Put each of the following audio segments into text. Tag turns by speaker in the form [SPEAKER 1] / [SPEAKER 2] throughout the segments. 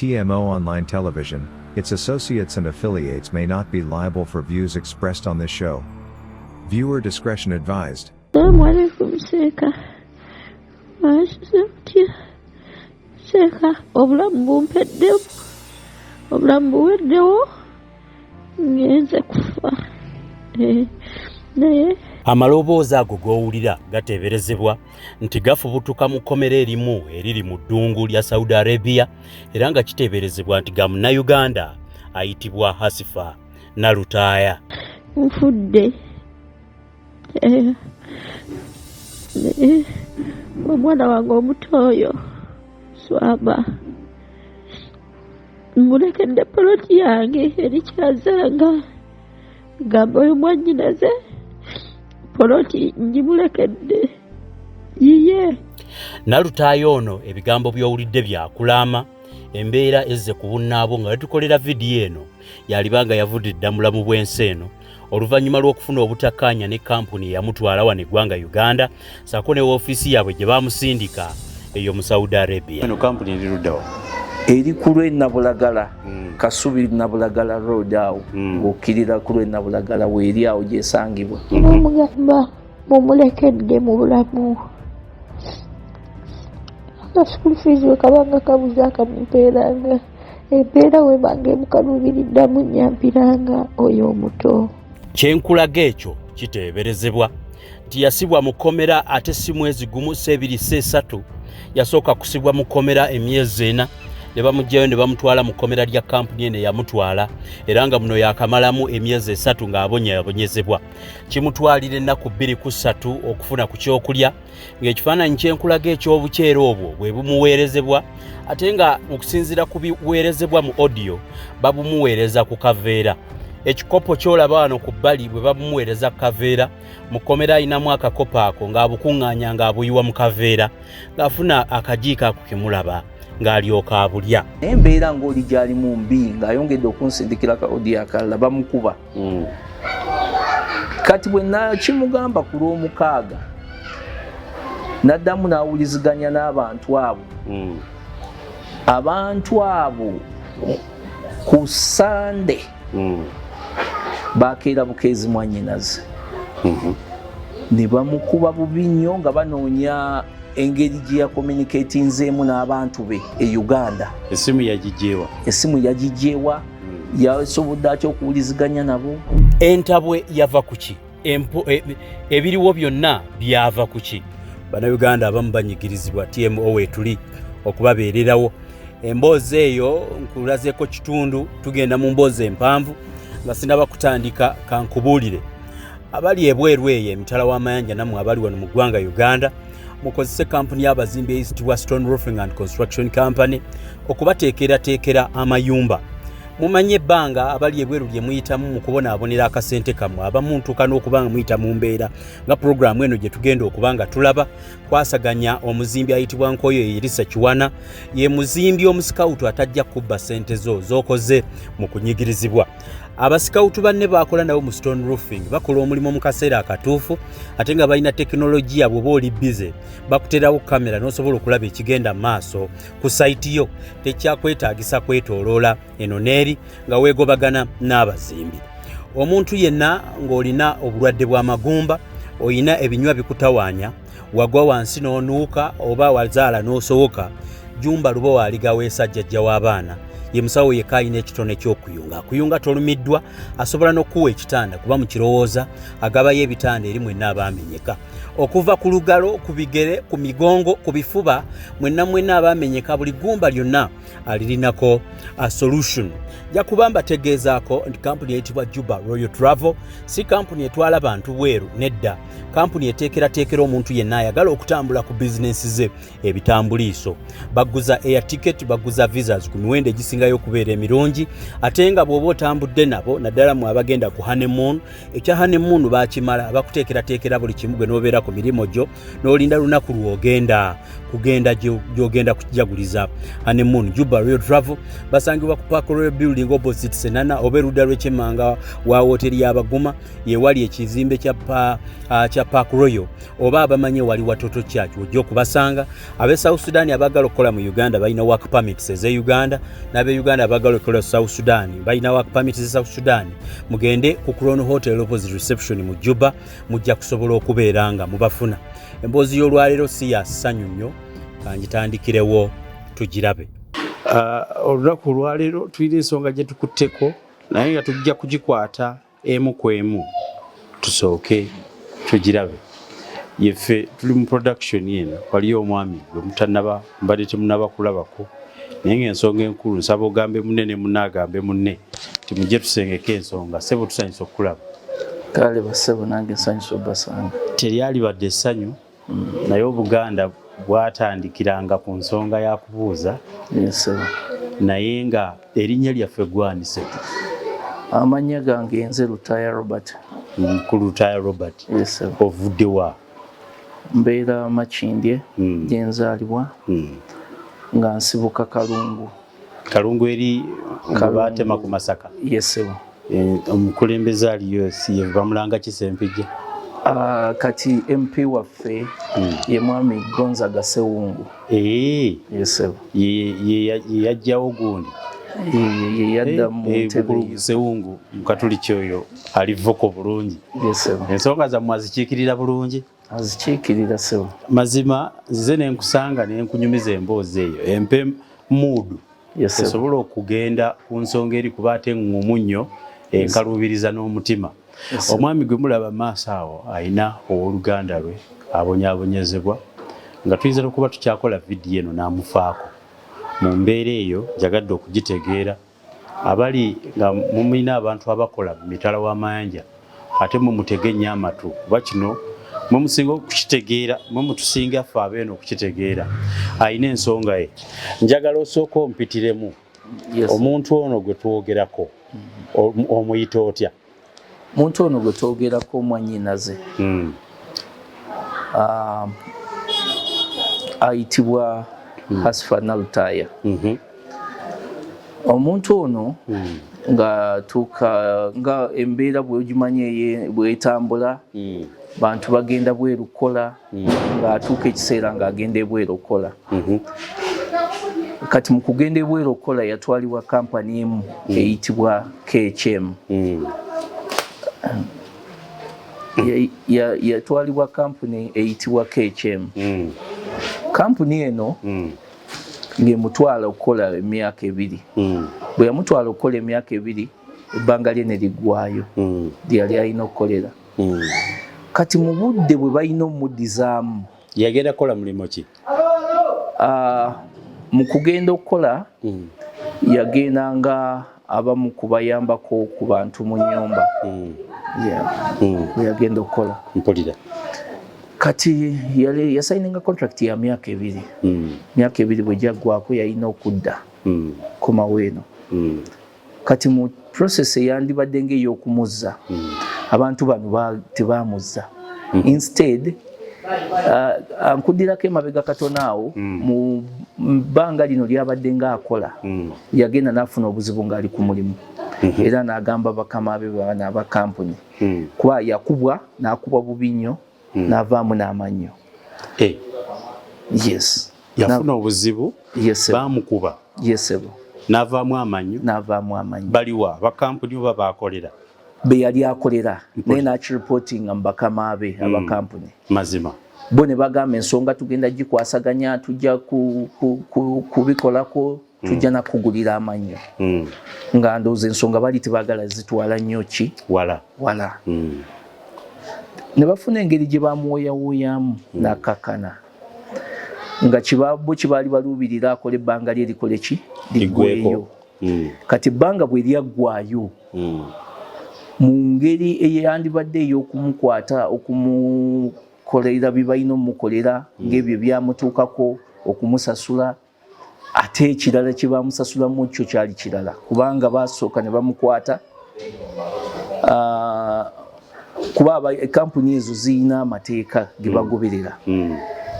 [SPEAKER 1] TMO Online Television, its associates and affiliates may not be liable for views expressed on this show. Viewer discretion advised.
[SPEAKER 2] Salaamu alaikum seeka. Mwasuze mutya? Seeka obulamu bumpeddemu, obulamu buweddewo, ngenze kufa. Eh, naye
[SPEAKER 3] Amaloboozi ago g'owulira gateeberezebwa nti gafubutuka mu kkomera erimu eriri mu ddungu lya Saudi Arabia era nga kiteeberezebwa nti ga Munnayuganda ayitibwa Hasifa Nalutaaya.
[SPEAKER 2] Nfudde. Eh, naye omwana wange omuto oyo Swaba mmulekedde poloti yange eri Kyazanga. Gamba oyo mwannyinaze poloti ngimulekedde yiye.
[SPEAKER 3] Nalutaaya ono ebigambo by'owulidde byakulaama embeera ezze ku bunnaabwo nga wetukolera vidiyo eno yaliba nga yavudde dda mulamu bw'ensi eno oluvannyuma lw'okufuna obutakkaanya ne kampuni eyamutwala wano eggwanga Uganda ssaako ne woofiisi yaabwe gye baamusindika eyo mu Saudi Arabia.
[SPEAKER 4] Eno kampuni eri luddawa?
[SPEAKER 5] Eri ku lw'e Nabulagala, Kasubi Nabulagala Road awo, ng'okkirira ku lw'e Nabulagala weeri awo gy'esangibwa.
[SPEAKER 2] Namugamba mumulekedde mu bulamu. Aka school fees bwe kabanga kabuze akamumpeeranga, empeera webanga emukaluubiriddamu nnyampiranga oyo omuto.
[SPEAKER 3] Kye nkulaga ekyo kiteeberezebwa nti yasibwa mu kkomera ate si mwezi gumu, si ebiri, si esatu. Yasooka kusibwa mu kkomera emyezi 4 ne bamuggyayo ne bamutwala mu kkomera lya kampuni eno eyamutwala, era nga muno yakamalamu emyezi 3 ng'abonyaabonyezebwa. Kimutwalira ennaku 2 ku 3 okufuna ku kyokulya, ng'ekifaananyi kyenkulaga eky'obukyere obwo bwe bumuweerezebwa, ate nga mu kusinziira ku biweerezebwa mu audio babumuweereza ku kaveera. Ekikopo ky'olaba wano ku bbali bwe babumuweereza ku kaveera, mu kkomera alinamu akakopo ako ng'abukuŋŋaanya ng'abuyiwa mu kaveera, ng'afuna akajiiko ako ke mulaba ng'alyoka abulya.
[SPEAKER 5] Naye embeera ng'oli gy'alimu mbi, ng'ayongedde okunsindikira ka audio akalala bamukuba. Kati bwe nakimugamba ku Lwomukaaga, n'addamu n'awuliziganya n'abantu abo. Abantu abo ku Sande bakeera bukeezi mwannyinaze ne bamukuba bubi nnyo nga banoonya engeri gye yakomunikatinzeemu n'abantu be e Uganda.
[SPEAKER 4] Essimu yagigyewa?
[SPEAKER 5] Essimu yagigyewa, yasobodde atya okuwuliziganya nabo?
[SPEAKER 3] Entabwe yava ku ki? Ebiriwo byonna byava ku ki? Bannayuganda abamu banyigirizibwa, TMO weetuli okubabeererawo. Emboozi eyo nkulazeeko kitundu, tugenda mu mboozi empanvu. Nga sinaba kutandika, kankubuulire abali ebweru eyo emitala w'amayanja nammwe abali wano mu ggwanga Uganda, mukozese kampuni y'abazimbi eyitibwa Stone Roofing and Construction Company okubateekerateekera amayumba. Mumanye ebbanga abali ebweru lye muyitamu mu kubonaabonera akasente kammwe. Abamu ntuuka n'okuba nga muyita mu mbeera nga pulogulaamu eno gye tugenda okuba nga tulaba kwasaganya omuzimbi ayitibwa Nkoyo Erisa Kiwana. Ye muzimbi omusikawutu atajja kubba ssente zo z'okoze mu kunyigirizibwa. Abasikawutu banne baakola nabo mu Stone Roofing bakola omulimu mu kaseera akatuufu, ate nga balina tekinologiya. Bw'oba oli bize bakuterawo kamera n'osobola okulaba ekigenda mu maaso ku sayiti yo. Tekyakwetaagisa kwetooloola eno n'eri nga weegobagana n'abazimbi. Omuntu yenna ng'olina obulwadde bw'amagumba, olina ebinywa bikutawaanya, wagwa wansi n'onuuka, oba wazaala n'osowoka, Jumba Lubowa aligaweesa jjajja w'abaana. Ye musawo yekka alina ekitone ky'okuyunga. Akuyunga tolumiddwa, asobola n'okukuwa ekitanda kuba mu kirowooza agabayo ebitanda eri mwenna abaamenyeka okuva ku lugalo, ku bigere, ku migongo, ku bifuba, mwenna mwenna abaamenyeka, buli ggumba lyonna alirinako a solution. Nja kuba mbategeezaako nti kampuni eyitibwa Juba Royal Travel si kampuni etwala bantu bweru, nedda. Kampuni eteekerateekera omuntu yenna ayagala okutambula ku bizinensi ze ebitambuliiso. Baguza air ticket, baguza visas ku miwendo egisingayo okubeera emirungi, ate nga bw'oba otambudde nabo, naddala mu abagenda ku honeymoon, ekya honeymoon bakimala, bakuteekerateekera buli kimu gwe n'obeera ku mirimu gyo n'olinda lunaku lw'ogenda kugenda gy'ogenda kujaguliza honeymoon. Juba Royal Travel basangibwa ku Park Royal Building opposite Senana, oba erudda lw'ekyemmanga wa wooteri y'Abaguma yewali ekizimbe kya Park Royal, oba abamanyi wali Watoto Church ojja okubasanga. Ab'e South Sudan abaagala okukola mu mu Uganda balina work permits ez'e Uganda, n'ab'e Uganda abaagala okukola South Sudan balina work permits ze South Sudan. Mugende ku Crown Hotel opposite reception mu Juba, mujja kusobola okubeera nga mubafuna. Emboozi y'olwaleero si ya ssanyu nnyo, kangitandikirewo tugirabe.
[SPEAKER 4] Olunaku olwaleero tulina ensonga gye tukutteko, naye nga tujja kugikwata emu ku emu, tusooke tugirabe. Yeffe tuli mu production eno, waliyo omwami gwe mutanaba, mbadde temunaba kulabako, naye ng'ensonga enkulu nsaba ogambe munne ne munne agambe munne nti mujje tusengeke ensonga. Ssebo, tusanyusa okukulaba.
[SPEAKER 5] Kale bassebo, nange nsanyusa obasanga.
[SPEAKER 4] Teryalibadde essanyu, naye Obuganda bwatandikiranga ku nsonga ya kubuuza.
[SPEAKER 5] Yes,
[SPEAKER 4] Naye nga erinnya lyaffe gwanise?
[SPEAKER 5] Amannya gange nze Lutaya Robert.
[SPEAKER 4] Mukulu Lutaya Robert.
[SPEAKER 5] Yes.
[SPEAKER 4] Ovudde wa?
[SPEAKER 5] Mbeera Makindye, gyenzaalibwa, nga nsibuka Kalungu.
[SPEAKER 4] Kalungu eri nga batema ku Masaka?
[SPEAKER 5] Yes.
[SPEAKER 4] Omukulembeze aliyo si bamulanga Kisempijja?
[SPEAKER 5] Kati MP waffe ye mwami Gonzaga Sewungu. Yes.
[SPEAKER 4] Ye yajjawo gundi?
[SPEAKER 5] Ye yadda mu ntebe.
[SPEAKER 4] Mukulu Sewungu Mukatuliki, oyo ali voko bulungi.
[SPEAKER 5] Yes.
[SPEAKER 4] Ensonga zammwe azikiikirira bulungi?
[SPEAKER 5] Azikiikirira, ssebo.
[SPEAKER 4] Mazima nze nenkusanga nenkunyumiza emboozi eyo empe muudu esobola okugenda ku nsonga eri, kuba ate ŋŋumu nnyo, enkaluubiriza n'omutima. Omwami gwe mulaba maaso awo ayina owooluganda lwe abonyaabonyezebwa, nga tuyinza n'okuba tukyakola vidiyo eno n'amufaako. Mu mbeera eyo njagadde okugitegeera, abali nga mumulina abantu abakola mu mitala w'amayanja, ate mwe mutege nnyo amatu, kuba kino mwe musinga okukitegeera, mwe mutusinga ffe abeeno okukitegeera. Ayina ensonga ye, njagala osooka ompitiremu. Omuntu ono gwe twogerako omuyita otya?
[SPEAKER 5] Muntu ono gwe twogerako mwannyinaze. Ayitibwa Hasfa Nalutaya. Omuntu ono nga tuuka nga embeera bwegimanye bwetambula, bantu bagenda bweru kukola, ng'atuuka ekiseera ng'agenda ebweru okukola. Kati mu kugenda ebweru okukola yatwalibwa kampani emu eyitibwa KHM. Yatwalibwa kampuni eyitibwa KHM. Kampuni eno ng'emutwala okukola emyaka 2. Bwe yamutwala okukola emyaka 2, ebbanga lye ne liggwayo lyeyali alina okukolera. Kati mu budde bwe balina omuddizaamu,
[SPEAKER 4] Yagenda kukola mulimu ki?
[SPEAKER 5] Mu kugenda okukola, yagenda nga abamu kubayambako ku bantu mu nyumba. Bwe yagenda okukola,
[SPEAKER 4] Mpulira.
[SPEAKER 5] Kati yali yasayininga contract ya myaka 2. Myaka 2 bwe gyaggwako, yalina okudda komawo eno. Kati mu process eyandibadde ng'ey'okumuzza, abantu bano tebamuzza. Instead, nkuddirako emabega katono awo. Mu bbanga lino lyabadde ng'akola, yagenda n'afuna obuzibu ng'ali ku mulimu, era n'agamba bakama be bano aba kampuni, kuba yakubwa, n'akubwa bubi nnyo, n'avaamu n'amannyo. Yes.
[SPEAKER 4] Yafuna obuzibu?
[SPEAKER 5] Yes.
[SPEAKER 4] Bamukuba?
[SPEAKER 5] Yes.
[SPEAKER 4] N'avaamu amannyo?
[SPEAKER 5] N'avaamu amannyo.
[SPEAKER 4] Baliwa, bakampuni oba bakolera?
[SPEAKER 5] Be yali akolera, naye n'akireportinga mu bakama be abakampuni.
[SPEAKER 4] Mazima.
[SPEAKER 5] Bo ne bagamba ensonga tugenda gikwasaganya, tujja kubikolako, tujja nakugulira amannyo. Nga ndowooza ensonga bali tebagala zitwala nnyo ki
[SPEAKER 4] wala.
[SPEAKER 5] Wala. Ne bafuna engeri gye bamuwoyawooyamu n'akakkana, nga bo kibaali baluubirira akola ebbanga lye likole ki? Liggweeyo. Kati ebbanga bwe lyaggwayo, mu ngeri eyandibadde ey'okumukwata okumukolera bye balina omukolera, ng'ebyo byamutuukako, okumusasula, ate ekirala kye bamusasulamu kyo kyali kirala, kubanga basooka ne bamukwata, kuba kampuni ezo ziyina amateeka ge bagoberera,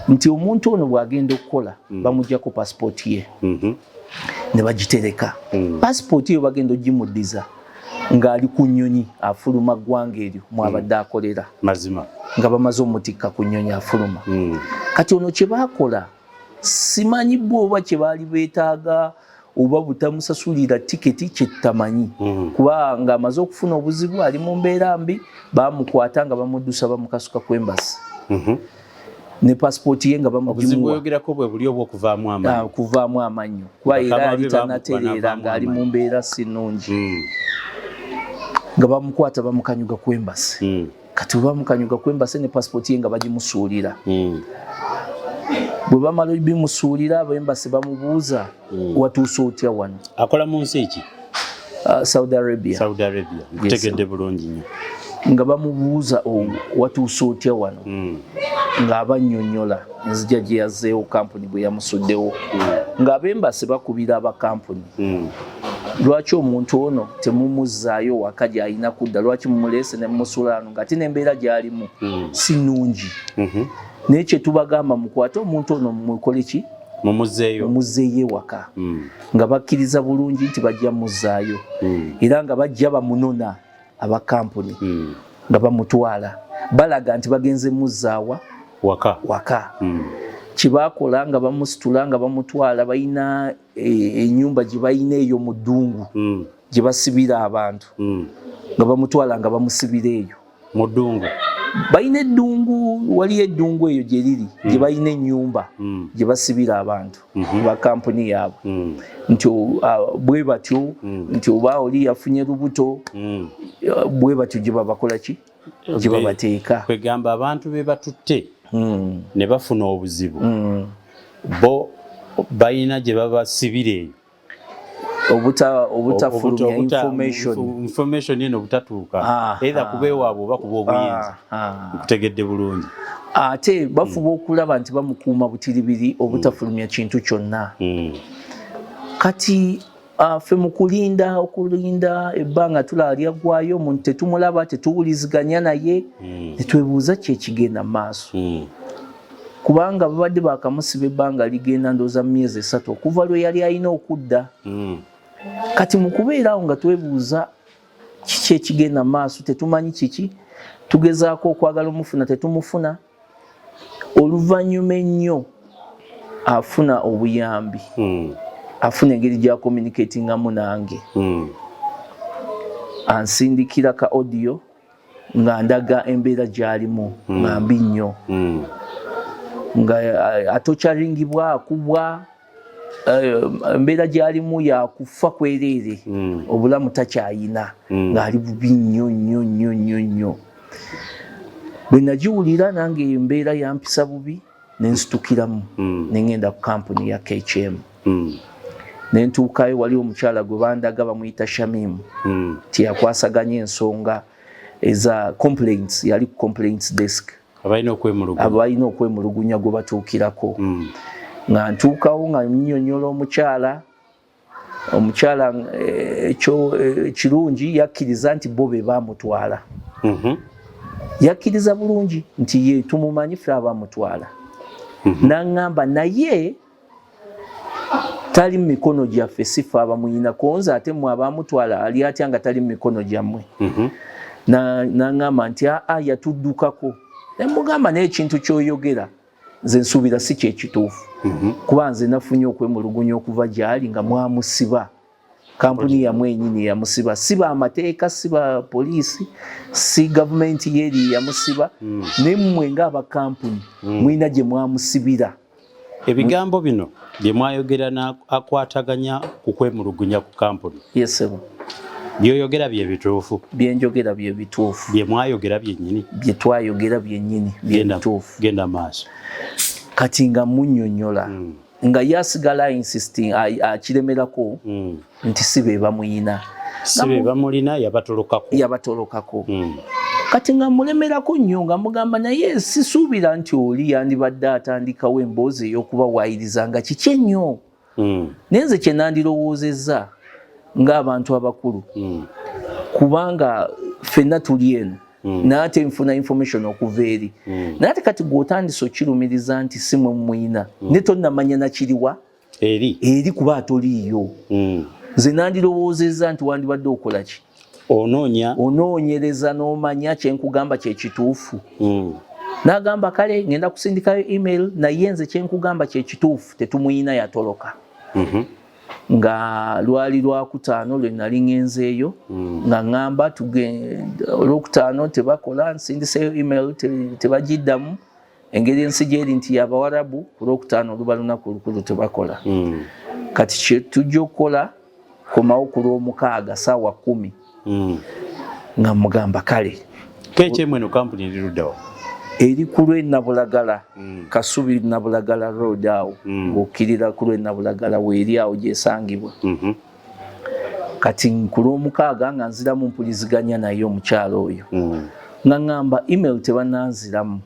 [SPEAKER 5] nti omuntu ono bw'agenda okukola, bamugjako pasipooti ye ne bagitereka. Pasipooti eyo bagenda ogimuddiza ng'ali ku nnyonyi afuluma ggwanga eryo mwabadde akolera.
[SPEAKER 4] Mazima.
[SPEAKER 5] Nga bamaze omutikka ku nnyonyi afuluma. Kati ono kye baakola, Simanyi bo oba kye baali beetaaga oba butamusasulira tiketi kyetutamanyi, kuba ng'amaze okufuna obuzibu, ali mu mbeera mbi. Bamukwata nga bamuddusa, bamukasuka ku embassy ne pasipooti ye nga
[SPEAKER 4] Obuzibu
[SPEAKER 5] bamugimuwa.
[SPEAKER 4] Oyogerako bwe buli obwokuvaamu amannyo?
[SPEAKER 5] Ah, kuvaamu amannyo, kuba era
[SPEAKER 4] Bakama
[SPEAKER 5] yali
[SPEAKER 4] be
[SPEAKER 5] tanatereera,
[SPEAKER 4] banavaamu
[SPEAKER 5] ng'ali mu
[SPEAKER 4] amannyo.
[SPEAKER 5] mbeera si nnungi, nga bamukwata bamukanyuga ku embassy. Kati bwe bamukanyuga ku embassy ne pasipooti ye nga bagimusuulira, bwe bamala bimusuulira, aba embassy bamubuuza, "Watuuse otya wano?"
[SPEAKER 4] Akola mu nsi ki?
[SPEAKER 5] Saudi Arabia.
[SPEAKER 4] Saudi Arabia, nkutegedde bulungi nnyo.
[SPEAKER 5] Nga bamubuuza, "Oh, watuuse otya wano?" Ng'abannyonnyola enzija gye yazzeewo, kampuni bwe yamusuddewo, ng'ab'embassy bakubira abakampuni, "Lwaki omuntu ono temumuzzaayo waka gy'alina kudda? Lwaki mumuleese ne mumusuula wano ng'ate n'embeera gy'alimu si nnungi? Naye kye tubagamba, mukwate omuntu ono mukole ki?
[SPEAKER 4] Mumuzzeeyo."
[SPEAKER 5] Mumuzzeeyo ewaka. Nga bakkiriza bulungi nti bajja muzzaayo, era nga bajja bamunona aba kampuni, nga bamutwala, balaga nti bagenze muzzaawa
[SPEAKER 4] waka.
[SPEAKER 5] Waka. Kyebakola nga bamusitula nga bamutwala, balina enyumba gye balina eyo mu ddungu gye basibira abantu, nga bamutwala nga bamusibira eyo.
[SPEAKER 4] Mu ddungu?
[SPEAKER 5] Balina eddungu, waliyo eddungu eyo gye riri, gye balina ennyumba gye basibira abantu ba kampuni yaabwe, nti bwe batyo, nti oba oli yafunye lubuto, bwe batyo gye babakola ki, gye babateeka.
[SPEAKER 4] Kwegamba abantu be batutte ne bafuna obuzibu, bo balina gye babasibira eyo.
[SPEAKER 5] Obutafulumya information.
[SPEAKER 4] Information eno obutatuuka either kuba ewaabwe oba kuba obuyinza. Nkutegedde bulungi.
[SPEAKER 5] Ate bafuba okulaba nti bamukuuma butiribiri obutafulumya kintu kyonna. Kati ffe mu kulinda, okulinda ebbanga tulaba lyaggwayo, omuntu tetumulaba, tetuwuliziganya naye, netwebuuza ki ekigenda mu maaso, kubanga babadde bakamusiba ebbanga ligenda ndowooza mu myezi 3 okuva lwe yali alina okudda. Kati mu kubeera awo nga twebuuza kiki ekigenda mu maaso, tetumanyi kiki, tugezaako okwagala omufuna, tetumufuna. Oluvannyuma ennyo afuna obuyambi, afuna engeri gyacommunicatingamu nange, ansindikira ka audio nga ndaga embeera gy'alimu nga mbi nnyo, nga atokyaringibwa, akubwa, embeera gy'alimu yakufa kwereere, obulamu takyayina, ng'ali bubi nnyo nnyo nnyo nnyo nnyo. Bwe nagiwulira nange embeera yampisa bubi, nensitukiramu nengenda ku kampuni ya KHM. Nentuukayo, wali omukyala gwe bandaga bamuyita Shamimu, tiyakwasaganya ensonga eza complaints, yali ku complaints desk.
[SPEAKER 4] Abalina okwemulugunya.
[SPEAKER 5] Abalina okwemulugunya gwe batuukirako. Nga ntuukawo nga nnyonnyola omukyala, omukyala ekyo kirungi yakkiriza nti bo be bamutwala. Yakkiriza bulungi nti ye tumumanyi ffe abamutwala. Naŋŋamba naye tali mu mikono gyaffe, si ffe abamuyina konze, ate mmwe abamutwala ali atya nga tali mu mikono gyammwe? Naŋŋamba nti aa, yatuddukako. Nemugamba, naye ekintu kyoyogera nze nsuubira si kyekituufu, kuba nze nafunye okwemulugunya okuva gyali nga mwamusiba, kampuni yammwe yenyini yamusiba, si bamateeka, si ba poliisi, si gavumenti yeri yamusiba, naye mmwe ng'abakampuni mulina gye mwamusibira.
[SPEAKER 4] Ebigambo bino bye mwayogera akwataganya ku kwemulugunya ku kampuni?
[SPEAKER 5] Yes ssebo.
[SPEAKER 4] Byoyogera bye bituufu?
[SPEAKER 5] Byenjogera bye bituufu.
[SPEAKER 4] Bye mwayogera byennyini?
[SPEAKER 5] Bye twayogera byennyini bye bituufu.
[SPEAKER 4] Genda maaso.
[SPEAKER 5] Kati nga munnyonnyola, nga ye asigala insisting, akiremerako nti si be bamuyina.
[SPEAKER 4] Si be bamulina, yabatolokako.
[SPEAKER 5] Yabatolokako. Kati nga mulemerako nnyo, nga mugamba naye sisuubira nti oli yandibadde atandikawo emboozi ey'okubawaayiriza nga kiki ennyo, naye nze kye nandirowoozezza ng'abantu abakulu, kubanga ffenna tuli eno, naye ate nfuna information okuva eri, naye ate kati gw'otandise okirumiriza nti si mwe mumuyina, ne tonnamanya nakiriwa
[SPEAKER 4] eri.
[SPEAKER 5] Eri, kuba atoliiyo. Nze nandirowoozezza nti wandibadde okola ki?
[SPEAKER 4] Onoonya.
[SPEAKER 5] Onoonyereza n'omanya kyenkugamba kyekituufu. N'agamba, kale ngenda kusindikayo email, naye nze kyenkugamba kyekituufu, tetumuyina, yatoloka. Nga lwali lwakutaano lwe nali ngenzeeyo, nga ŋŋamba olwokutaano tebakola, nsindiseyo email tebagiddamu. Engeri ensi gyeri nti yabawarabu, ku lwokutaano luba lunaku lukulu, tebakola. Kati kyetujja okukola, komawo ku lwomukaaga saawa 10. Nga mugamba kale.
[SPEAKER 4] KHM eno kampuni eri luddawa?
[SPEAKER 5] Eri ku lw'e Nabulagala, Kasubi Nabulagala Road awo. Ng'okkirira ku lw'e Nabulagala weeri awo gyesangibwa. Kati ku lwomukaaga nga nziramu mpuliziganya naye omukyalo oyo, nga ŋŋamba email tebananziramu,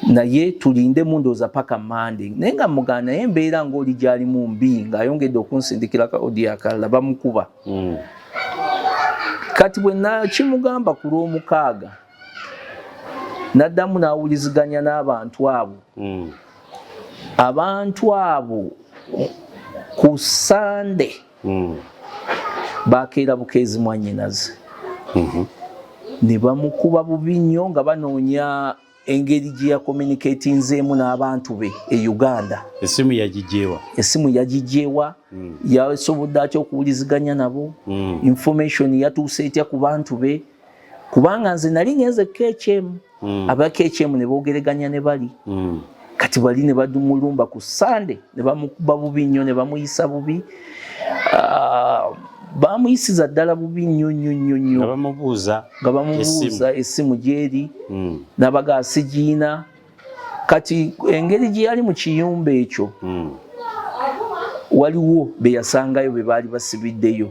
[SPEAKER 5] naye tulindemu ndowooza paka Mande. Naye nga mugamba naye embeera ng'oli gyalimu mbi, ng'ayongedde okunsindikira ka audio akalala bamukuba. Kati bwe nakimugamba ku lwomukaaga, naddamu n'awuliziganya n'abantu abo. Abantu abo ku Sande bakeera bukeezi mwannyinaze ne bamukuba bubi nnyo, nga banoonya engeri gye yacommunicatinzeemu n'abantu be e Uganda.
[SPEAKER 4] Esimu yagijewa?
[SPEAKER 5] Esimu yagijewa? Yasobodde atya okuwuliziganya nabo? Information yatuuse etya ku bantu be? Kubanga nze nali ngenze KHM, aba KHM ne boogereganya ne bali. Kati bali ne badumulumba ku Sande ne bamukuba bubi nnyo, ne bamuyisa bubi. Ah, bamuyisiza ddala bubi nnyo nnyo nnyo nnyo.
[SPEAKER 4] Nga bamubuuza?
[SPEAKER 5] Nga bamubuuza esimu gyeri, nabaga sigiina. Kati engeri gye yali mu kiyumba ekyo, waliwo be yasangayo be baali basibiddeyo,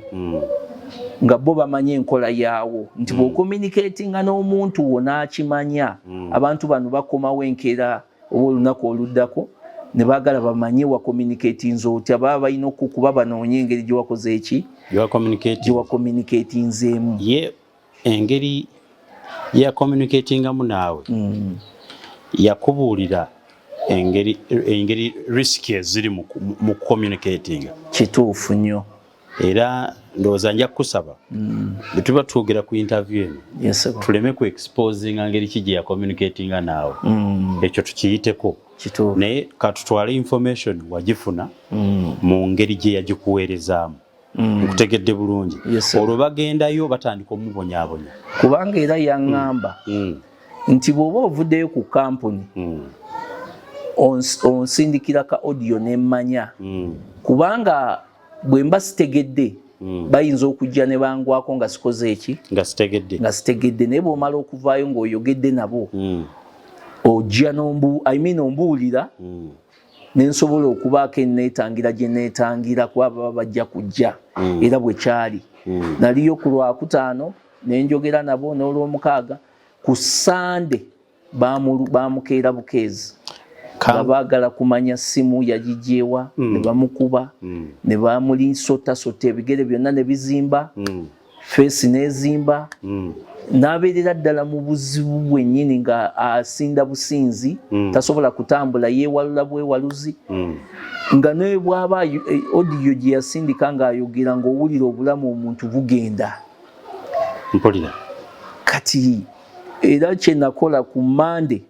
[SPEAKER 5] nga bo bamanyi enkola yaawo nti bw'ocommunicatinga n'omuntu wo n'akimanya, abantu bano bakomawo enkeera oba olunaku oluddako ne baagala bamanye wacommunicatinze otya. Baba balina okukuba banoonye engeri gye wakoze eki, gye wacommunicatinzeemu.
[SPEAKER 4] Ye engeri yacommunicatingamu naawe, yakubuulira engeri risk eziri mu communicatinga?
[SPEAKER 5] Kituufu nnyo.
[SPEAKER 4] Era ndowooza nja kukusaba, bwe tuba twogera ku interview eno, tuleme ku exposinga ngeri ki gye yacommunicatinga naawe. Ekyo tukiyiteko. Naye katutwale information wagifuna mu ngeri gye yagikuweerezaamu. Nkutegedde bulungi? Olwo bagendayo batandika omubonyaabonya?
[SPEAKER 5] Kubanga era yaŋŋamba nti bw'oba ovuddeyo ku kampuni, onsindikira ka audio nemmanya, kubanga bwe mba sitegedde, bayinza okujja ne bangwako nga sikoze eki,
[SPEAKER 4] nga sitegedde.
[SPEAKER 5] Nga sitegedde. Naye bw'omala okuvaayo ng'oyogedde nabo, ojja nombu, I mean, ombuulira, nensobola okubaako eneetangira gye neetangira, kuba baba bajja kujja. Era bwe kyali, naliyo ku Lwakutaano nenjogera nabo n'olwomukaaga. Ku Sande bamukeera bukeezi nga baagala kumanya simu yagijewa. Ne bamukuba, ne bamulisotasota ebigere byonna ne bizimba, face n'ezimba, n'abeerera ddala mu buzibu bwennyini, nga asinda businzi, tasobola kutambula, yeewalula bwewaluzi. Nga ne bw'aba audio gye yasindika ng'ayogera, ng'owulira obulamu omuntu bugenda.
[SPEAKER 4] Mpulira.
[SPEAKER 5] Kati era kye nakola ku Mande,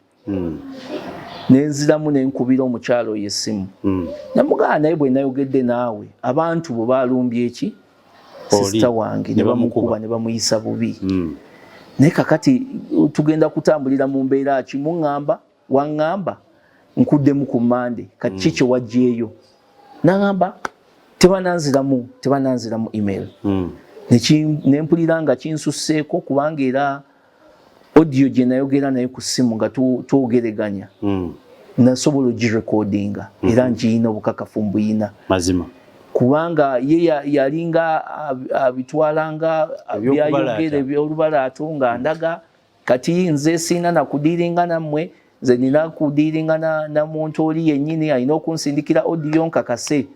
[SPEAKER 5] nenziramu nenkubira omukyalo oyo essimu. Namugamba, naye bwe nayogedde naawe, abantu bwe balumbye eki sister wange ne bamukuba ne bamuyisa bubi, naye kakati tugenda kutambulira mu mbeera ki? Muŋŋamba, waŋŋamba nkuddemu ku Mande, kati ki kye wajjeeyo? Naŋŋamba tebananziramu email. Nempulira nga kinsusseeko, kubanga era audio gye nayogera naye ku ssimu nga twogereganya, nasobola ogirekodinga era nkiyina, obukakafu mbuyina.
[SPEAKER 4] Mazima.
[SPEAKER 5] Kubanga ye yalinga abitwalanga byayogera ebyorubalaato, nga ndaga kati nze siina nakudealinga nammwe, nze nina kudealinga na muntu oli yennyini alina okunsindikira audio nkakase.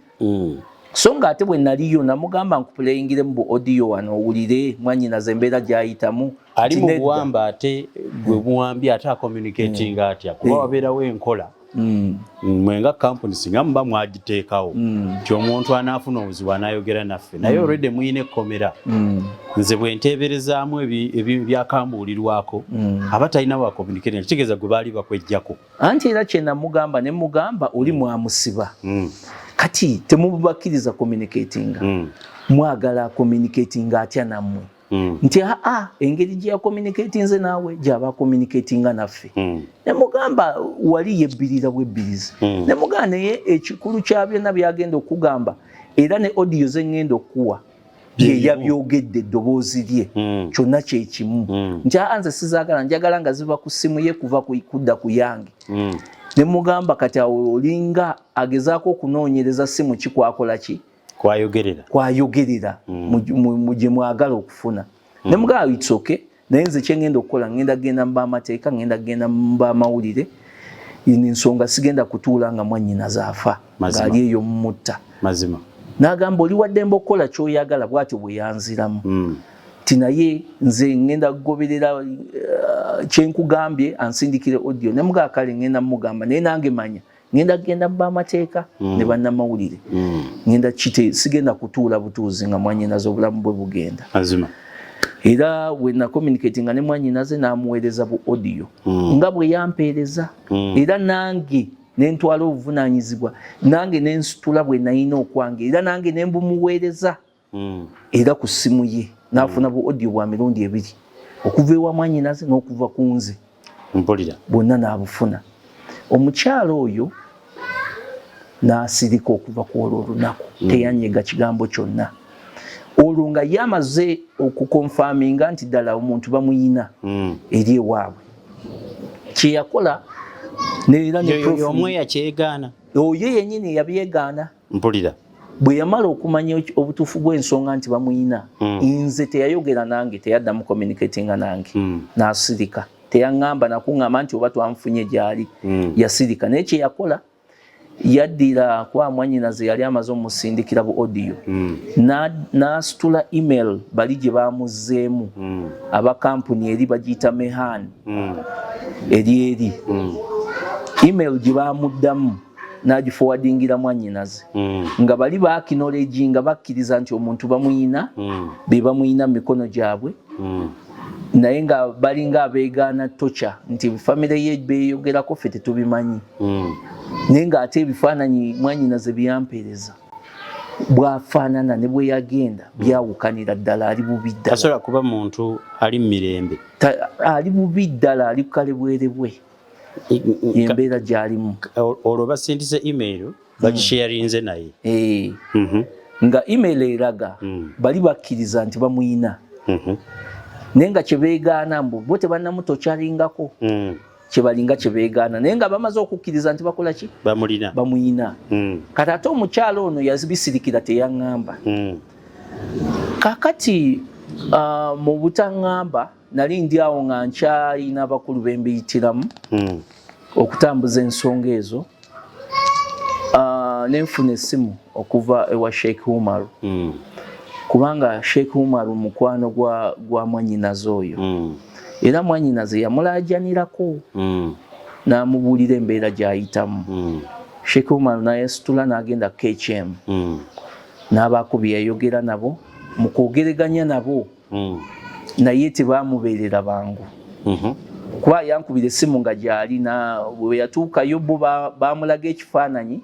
[SPEAKER 5] So nga ate bwe naliyo namugamba nkuplayingiremu bu audio wano owulire mwanyinaze embeera gyayitamu.
[SPEAKER 4] Ali mu buwamba, ate gwe muwambi, ate acommunicatinga atya? Kuba wabeerawo enkola. Mwe nga kampuni singa muba mwagiteekawo nti omuntu anaafuna obuzibu anayogera naffe, naye already muyina ekkomera. Nze bwe nteeberezaamu byakambuulirwako, aba talina wa communicate, kitegeeza gwe baali bakwejjako.
[SPEAKER 5] Anti era kyenamugamba, ne mugamba oli mwamusiba, kati temubakkiriza communicatinga, mwagala communicatinga atya nammwe? Nti aa, engeri gye yacommunicatinze naawe gyaba communicatinga naffe. Nemugamba wali yebbirira bwebbirizi. Nemugamba naye ekikulu kya byonna byagenda okugamba, era ne audio zeŋŋenda okuwa, ye yabyogedde, eddoboozi lye, kyonna kyekimu. Nti aa, nze sizaagala, njagala nga ziva ku ssimu ye kuva kudda ku yange. Nemugamba kati awo olinga agezaako okunoonyereza simu ki kwakola ki
[SPEAKER 4] kwayogerera.
[SPEAKER 5] Kwayogerera gye mwagala okufuna. Nemugamba it's okay, naye nze kyengenda okukola, ngenda genda mu bamateeka, ngenda genda mu bamawulire. Ino ensonga sigenda kutuula nga mwannyinaze afa ng'ali eyo mumutta. N'agamba oli waddembe okukola kyoyagala, bw'atyo bwe yanziramu. Ti naye nze ngenda kugoberera kyenkugambye, ansindikire audio. Nemugamba kale ngenda mugamba, naye nange manya ngenda kugenda mu bamateeka ne bannamawulire. Ngenda kite, sigenda kutuula butuuzi nga mwannyinaze obulamu bwe bugenda. Era bwe nacommunicatinga ne mwannyinaze, n'amuweereza bu audio nga bwe yampeereza, era nange nentwala obuvunaanyizibwa, nange nensitula bwe nayina okwange, era nange nembumuweereza era ku ssimu ye n'afuna bu audio bwa mirundi ebiri, okuva ewa mwannyinaze n'okuva ku nze. Bwonna n'abufuna. Omukyalo oyo n'asirika okuva ku olwo olunaku, teyanyega kigambo kyonna. Olwo nga ye amaze okuconfirminga nti ddala omuntu bamuyina eri ewaabwe. Kyeyakola era ne
[SPEAKER 4] Omwe yakyegaana?
[SPEAKER 5] Oyo yennyini yabyegaana. Bwe yamala okumanya obutuufu bw'ensonga nti bamuyina, nze teyayogera nange, teyaddamu communicatinga nange. N'asirika, teyaŋŋamba nakuŋŋamba nti oba twamufunye gyali. Yasirika, naye kyeyakola, yaddira kuba mwannyinaze yali amaze omusindikira bu audio, n'asitula email bali gye bamuzzeemu, aba kampuni eri bagiyita Mehan, eri email gye bamuddamu, n'agiforwardingira mwannyinaze, nga bali baacknowledginga, bakkiriza nti omuntu bamuyina, be bamuyina mu mikono gyabwe, naye nga balinga abeegaana torture, nti famire ye beeyogerako ffe tetubimanyi. Naye ng'ate ebifaananyi mwannyinaze byampeereza, bwafaanana ne bwe yagenda byawukanira ddala, ali bubi ddala.
[SPEAKER 4] Tasobola kuba muntu ali mu mirembe.
[SPEAKER 5] Ali bubi ddala, ali kukalebwerebwe, yembeera gy'alimu.
[SPEAKER 4] Olwo basindise email, bagisharinze naye?
[SPEAKER 5] Eh. Nga email eraga bali bakkiriza nti bamuyina, naye nga kyebeegaana mbu bo tebannamutorturingako. Kyebalinga kyebeegaana, naye nga bamaze okukkiriza nti bakola ki?
[SPEAKER 4] Bamulina.
[SPEAKER 5] Bamuyina. Kati ate omukyalo ono yazibisirikira, teyaŋŋamba. Kakati mu butaŋŋamba, nali ndi awo nga nkyalina abakulu bembiyitiramu okutambuza ensonga ezo, nenfuna essimu okuva ewa Sheikh Umaru, kubanga Sheikh Umaru mukwano gwa mwannyinaze oyo, era mwannyinaze yamulaajanirako n'amubuulira embeera gy'ayitamu. Sheikh Umaru n'ayesitula n'agenda KHM, n'abaako bye yayogera nabo. Mu kwogereganya nabo, naye tebamubeerera bangu, kuba yankubira essimu nga gyali, bwe yatuukayo bo bamulaga ekifaananyi,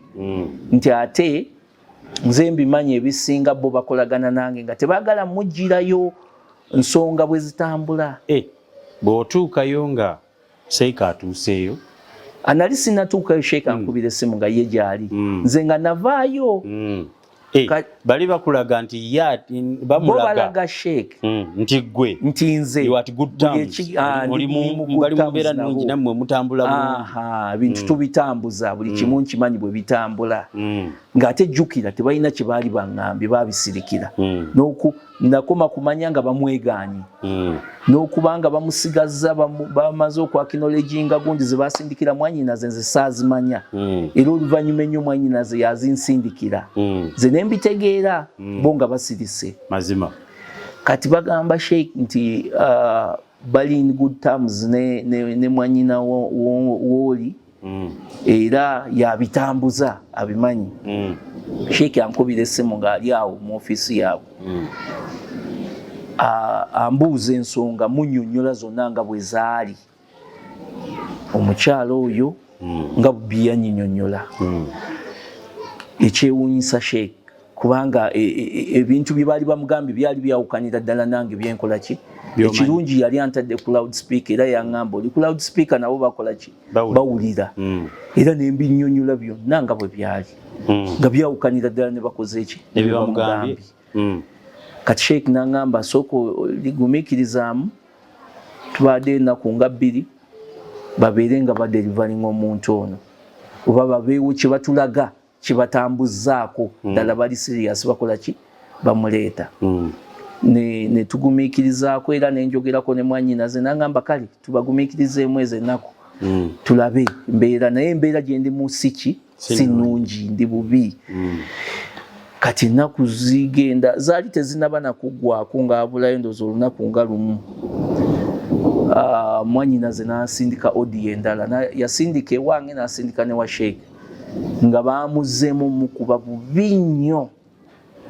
[SPEAKER 5] nti ate nze mbimanyi ebisinga, bo bakolagana nange, nga tebaagala mugirayo nsonga bwe zitambula.
[SPEAKER 4] Eh, bw'otuukayo nga Sheikh atuuseeyo?
[SPEAKER 5] Anali sinatuukayo, Sheikh ankubira essimu nga ye gyali, nze nga navaayo.
[SPEAKER 4] Eh, bali bakulaga nti ya
[SPEAKER 5] bo
[SPEAKER 4] bamulaga
[SPEAKER 5] balaga Sheikh
[SPEAKER 4] nti gwe
[SPEAKER 5] nti nze
[SPEAKER 4] you at good terms.
[SPEAKER 5] Ah,
[SPEAKER 4] oli bali mu mbeera nnungi, nammwe mutambula bulungi.
[SPEAKER 5] Aha, ebintu tubitambuza, buli kimu nkimanyi bwe bitambula. Ng'ate jjukira tebalina kye baali baŋŋambye, baabisirikira. N'oku nakoma kumanya nga bamwegaanye, n'okuba nga bamusigazza, bamaze okwacknowledginga gundi ze basindikira mwannyinaze, nze saazimanya. Era oluvannyuma ennyo mwannyinaze yazinsindikira, nze ne mbitegeera, bo nga basirise. Kati bagamba Sheikh nti bali in good terms ne mwannyina wooli. Era yabitambuza abimanyi. Sheikh ankubira essimu ng'ali awo mu ofiisi yaabwe. Ambuuza ensonga, munnyonnyola zonna nga bwe zaali. Omukyala oyo nga bwe yanyinyonnyola. Ekyewuunyisa Sheikh, kubanga ebintu bye baali bamugambye byali byawukanira ddala nange byenkola ki. Ekirungi yali antadde ku loud speaker, era yaŋŋamba oli ku loud speaker nabo bakola ki, bawulira. Era ne mbinnyonnyola byonna nga bwe byali, nga byawukanira ddala ne bakoze eki, ne bamugambye. Kati Sheikh n'aŋŋamba sooka ligumiikirizaamu, tubadde ennaku nga 2 babeere nga badeliveringa omuntu ono, oba babeewo kye batulaga kibatambuzaako ddala bali serious, bakola ki, bamuleeta. Ne tugumiikirizaako, era nenjogerako ne mwannyinaze n'aŋŋamba kale tubagumiikirizeemu ezo ennaku tulabe embeera, naye embeera gye ndimu si ki, si nnungi, ndi bubi. Kati ennaku zigenda, zaali tezinaba nakuggwako, ng'abulayo ndowooza olunaku nga lumu. Mwannyinaze n'asindika audio endala, yasindika ewange n'asindika ne wa Sheikh, nga bamuzzeemu mukuba bubi nnyo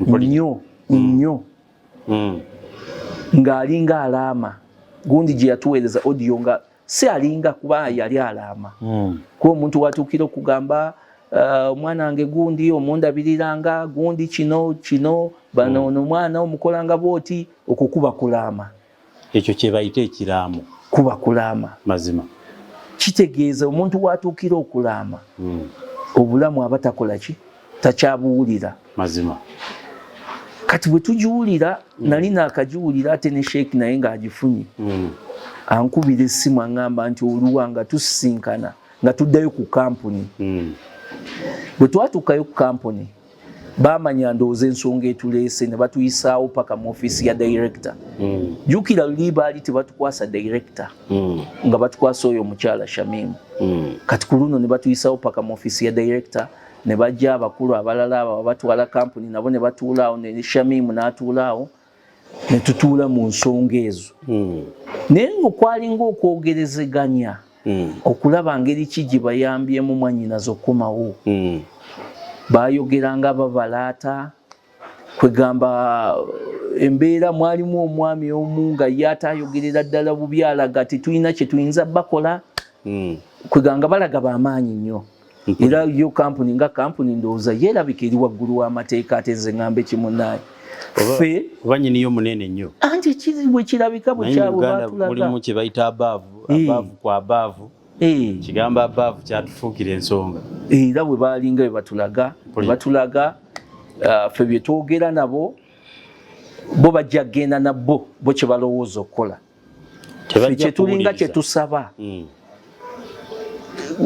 [SPEAKER 5] nnyo nnyo, ng'alinga alaama. Gundi gye yatuweereza audio nga si alinga, kuba yali alaama, kuba omuntu watuukira okugamba omwana wange gundi omundabiriranga gundi kino kino, bano ono omwana omukolanga bwoti, okwo kuba kulaama.
[SPEAKER 4] Ekyo kye bayita ekiraamo.
[SPEAKER 5] Kuba kulaama.
[SPEAKER 4] Mazima.
[SPEAKER 5] Kitegeeza omuntu watuukira okulaama, obulamu aba takola ki, takyabuwulira.
[SPEAKER 4] Mazima.
[SPEAKER 5] Kati bwe tugiwulira, nali naakagiwulira ate ne Sheikh naye ng'agifunye, ankubira essimu aŋŋamba nti oluwa, nga tusisinkana nga tuddayo ku kampuni. Bwe twatuukayo ku kampuni, bamanya ndowooza ensonga etuleese, ne batuyisaawo paka mu ofiisi ya director. Jjukira luli baali tebatukwasa director, nga batukwasa oyo omukyala Shamimu. Kati ku luno ne batuyisaawo paka mu ofiisi ya director, ne bajja abakulu abalala abo abatwala kampuni nabo ne batuula awo, ne Shamimu n'atuula awo, ne tutuula mu nsonga ezo. Naye ng'okwalinga okwogerezeganya okulaba ngeri ki gye bayambyemu mwannyinaze okukomawo, bayogeranga babalaata, kwegamba embeera mwalimu omwami omu nga ye ate ayogerera ddala bubi, alaga tetulina kye tuyinza bakola, kwegamba balaga bamaanyi nnyo. Era yo kampuni nga kampuni ndowooza yeerabika eri waggulu w'amateeka, ate nze ŋŋambe kimunaaye
[SPEAKER 4] ffe oba nyiniyo munene nnyo.
[SPEAKER 5] Anti bwe kirabika bwe kyabwe batulaga
[SPEAKER 4] mulimu kye bayita abaavu, abaavu ku abaavu, kigambo abaavu kyatufuukira ensonga.
[SPEAKER 5] Era bwe balinga bwe batulaga, batulaga ffe bye twogera nabo, bo bajja kugenda nabo bo kye balowooza okukola. Kyetulinga kye tusaba,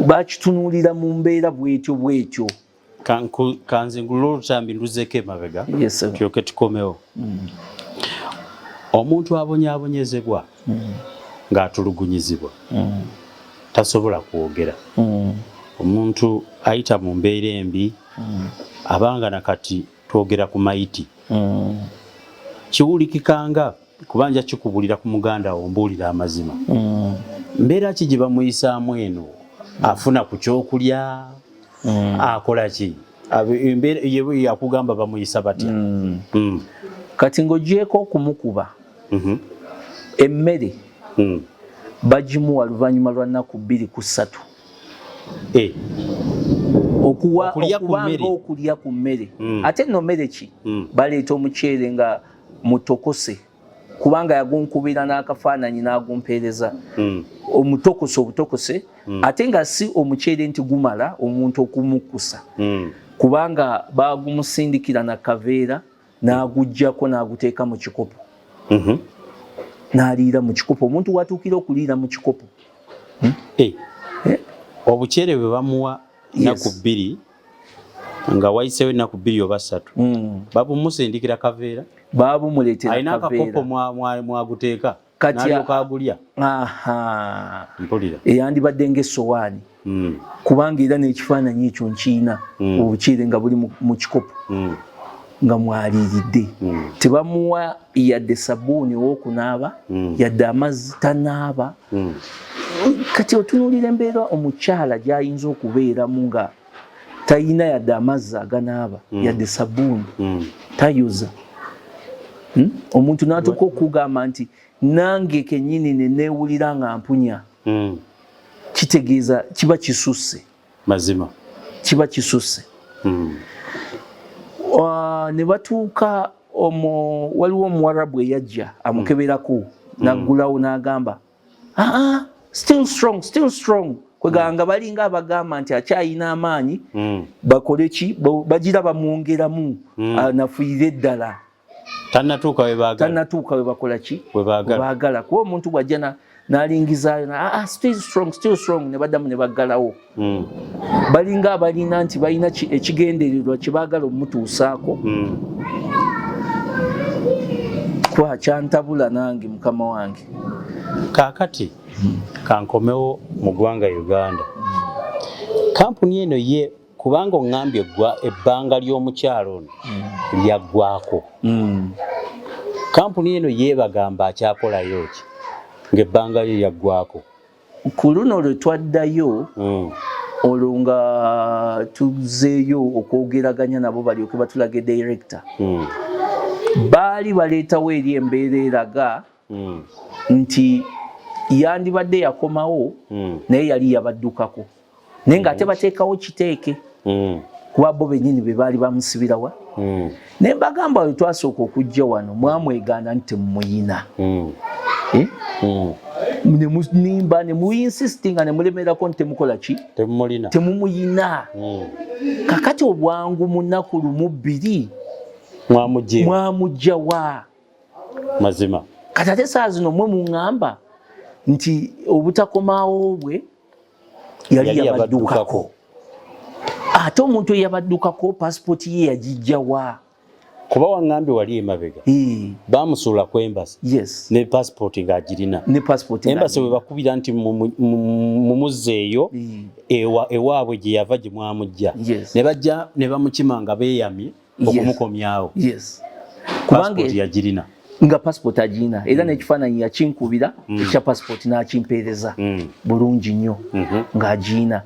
[SPEAKER 5] bakitunuulira mu mbeera bwetyo bwetyo.
[SPEAKER 4] Kanzingulula olutambi nduzeeko emabega tulyoke tukomewo. Omuntu abonyaabonyezebwa ng'atulugunyizibwa tasobola kwogera. Omuntu ayita mu mbeera embi abanga nakati twogera ku mayiti kiwulikikanga kubanja kikubulira ku muganda wo mbuulira amazima. Mbeera ki gye bamuyisaamu eno? Afuna ku kyokulya, akola ki? Embeera yakugamba bamuyisa batya?
[SPEAKER 5] Kati ng'ogyeko okumukuba, emmere bagimuwa luvannyuma lwa nnaku 2 ku 3. Okubanga okulya ku mmere. Ate nno mmere ki? Baleeta omuceere nga mutokose, kubanga yagunkubira n'akafaananyi n'agumpeereza, omutokose obutokose, ate nga si omuceere nti gumala omuntu okumukkusa, kubanga bagumusindikira na kaveera n'aguggyako n'aguteeka mu kikopo, n'aliira mu kikopo. Omuntu watuukira okuliira mu kikopo.
[SPEAKER 4] Obuceere bwe bamuwa nnaku 2, nga wayiseewo ennaku 2 oba 3, babumusindikira kaveera,
[SPEAKER 5] babumuleetera.
[SPEAKER 4] Alina akakopo mwaguteeka n'alyoka agulya. Mpulira.
[SPEAKER 5] Eyandibadde ng'essowaani, kubanga era n'ekifaananyi ekyo nkiina, obuceere nga buli mu kikopo nga mwaliiridde. Tebamuwa yadde sabbuuni ow'okunaaba, yadde amazzi, tanaaba. Kati otunuulira embeera omukyala gy'ayinza okubeeramu nga talina yadde amazzi aganaaba, yadde sabbuuni, tayoza. Omuntu n'atuuka okugamba nti nange kennyini ne neewulira nga mpunya, kitegeeza kiba kisusse.
[SPEAKER 4] Mazima.
[SPEAKER 5] Kiba kisusse. Ne batuuka omwo, waliwo omuwarabu eyajja amukeberako, n'aggulawo n'agamba, "Aa, still strong, still strong." Kwegamba balinga abagamba nti akyayina amaanyi, bakole ki, bagira bamwongeramu anafuire eddala.
[SPEAKER 4] Tannatuuka we baagala.
[SPEAKER 5] Tannatuuka we bakola ki?
[SPEAKER 4] We baagala.
[SPEAKER 5] Baagala. Kuba omuntu bw'ajja n'alingizaayo, "Ah, still strong, still strong," ne baddamu ne baggalawo. Balinga abalina nti balina ekigendererwa kye baagala omutuusaako. Kwa kyantabula nange, mukama wange.
[SPEAKER 4] Kaakati kankomewo mu ggwanga Uganda. Kampuni eno ye, kubanga oŋŋambye ebbanga ly'omukyalo ono lyaggwako, kampuni eno ye bagamba akyakolayo ki ng'ebbanga lye lyaggwako?
[SPEAKER 5] Ku luno lwe twaddayo, olwo nga tuzeeyo okwogeraganya nabo balyoke batulage director, baali baleetawo eri embeera eraga nti yandibadde yakomawo, naye yali yabaddukako, naye ng'ate bateekawo kiteeke, kuba bo bennyini be baali bamusibirawa. Naye mbagamba, we twasooka okujja wano mwamwegaana nti temumuyina. Eh? Ne munimba ne muinsistinga ne mulemerako nti temukola ki?
[SPEAKER 4] Temumulina.
[SPEAKER 5] Temumuyina. Kakati obwangu mu nnaku 1 2
[SPEAKER 4] Mwamugye.
[SPEAKER 5] Mwamugjawa?
[SPEAKER 4] Mazima.
[SPEAKER 5] Kati ate saa zino mwe muŋŋamba nti obutakomaawo bwe yali
[SPEAKER 4] Yali
[SPEAKER 5] yabaddukako. Ate omuntu eyabaddukako pasipooti ye yagijjawa?
[SPEAKER 4] Kuba waŋŋambye wali emabega bamusuula ku embassy ne passport ng'agirina.
[SPEAKER 5] Ne passport.
[SPEAKER 4] Embassy bwe bakubira nti mumuzzeeyo ewaabwe gye yava gye mwamujja, ne bajja ne bamukima nga beeyamye okumukomyawo.
[SPEAKER 5] Yes, kubanga
[SPEAKER 4] passport yagirina.
[SPEAKER 5] Nga passport agirina, era n'ekifaananyi yakinkubira ekya passport n'akimpeereza bulungi nnyo ng'agirina.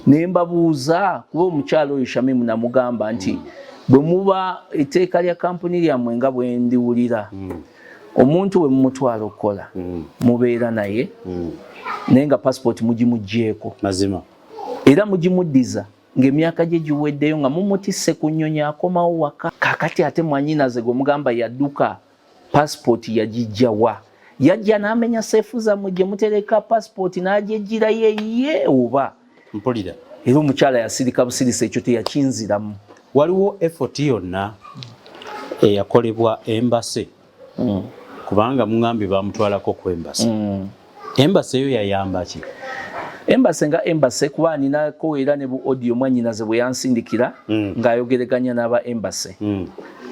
[SPEAKER 5] Ne mbabuuza, kuba omukyalo oyo Shamimu namugamba nti bwe muba etteeka lya kampuni lyammwe nga bwe ndiwulira, omuntu bwe mumutwala okukola mubeera naye, naye nga passport mugimuggyeko.
[SPEAKER 4] Mazima.
[SPEAKER 5] Era mugimuddiza ng'emyaka gye giweddeyo nga mumutisse ku nnyonyi akomawo waka. Kaakati ate mwanyinaze gwe mugamba yadduka, passport yagijja wa? Yajja n'amenya safe zammwe gye mutereka passport n'agyegirayo eyiye oba?
[SPEAKER 4] Mpulira.
[SPEAKER 5] Era omukyala yasirika busirisi, ekyo teyakinziramu.
[SPEAKER 4] Waliwo effort yonna eyakolebwa embassy? Kubanga muŋambye bamutwalako ku embassy. Embassy eyo yayamba ki?
[SPEAKER 5] Embassy nga embassy, kuba ninako era ne bu audio mwanyinaze bwe yansindikira ng'ayogereganya n'aba embassy,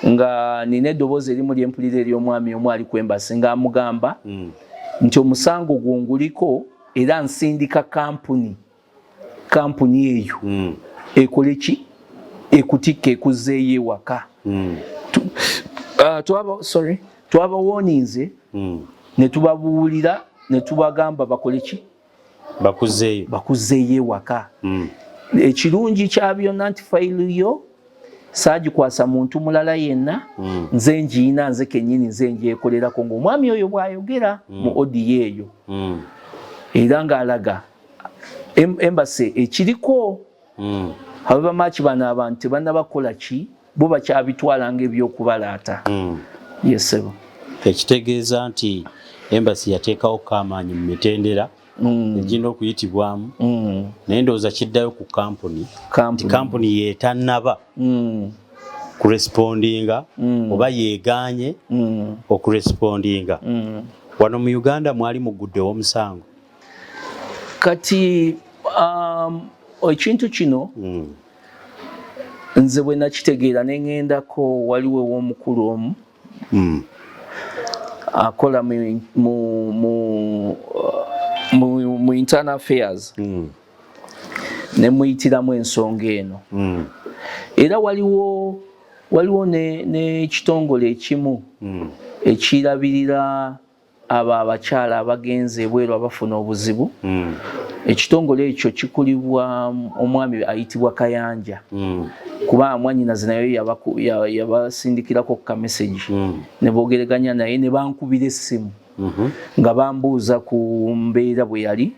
[SPEAKER 5] nga nina eddoboozi erimu lyempulira ery'omwami omu ali ku embassy ng'amugamba nti omusango gwonguliko era nsindika kampuni eyo ekole ki, ekutikka ekuzzeeyo ewaka. Sorry, twabawooninze ne tubabuulira ne tubagamba bakole ki?
[SPEAKER 4] Bakuzeeyo.
[SPEAKER 5] Bakuzeeyo ewaka. Ekirungi kya byonna nti fayilu yo saagikwasa muntu mulala yenna, nze ngiina, nze kennyini nze ngyekolerako, ng'omwami oyo bw'ayogera mu audio eyo, era ng'alaga embassy ekiriko. However much bano abantu tebannabakola ki, bo bakyabitwala ng'ebyokubalaata. Yes, ssebo.
[SPEAKER 4] Ekitegeeza nti embassy yateekawo kamaanyi mu mitendera egirina okuyitibwamu, naye ndowooza kiddayo ku kampuni nti kampuni yeetannaba kurespondinga oba yeegaanye okurespondinga. Wano mu Uganda mwali muguddewo omusango?
[SPEAKER 5] Kati ekintu kino nze bwe nakitegeera ne ŋŋendako, waliwo ew'omukulu omu akola mu internal affairs, ne muyitiramu ensonga eno. Era waliwo n'ekitongole ekimu ekirabirira. Abo abakyala abagenze ebweru abafuna obuzibu, ekitongole ekyo kikulibwa omwami ayitibwa Kayanja, kuba mwanyinaze naye yabasindikirako ka message ne boogereganya naye ne bankubira essimu nga bambuuza ku mbeera bwe yali,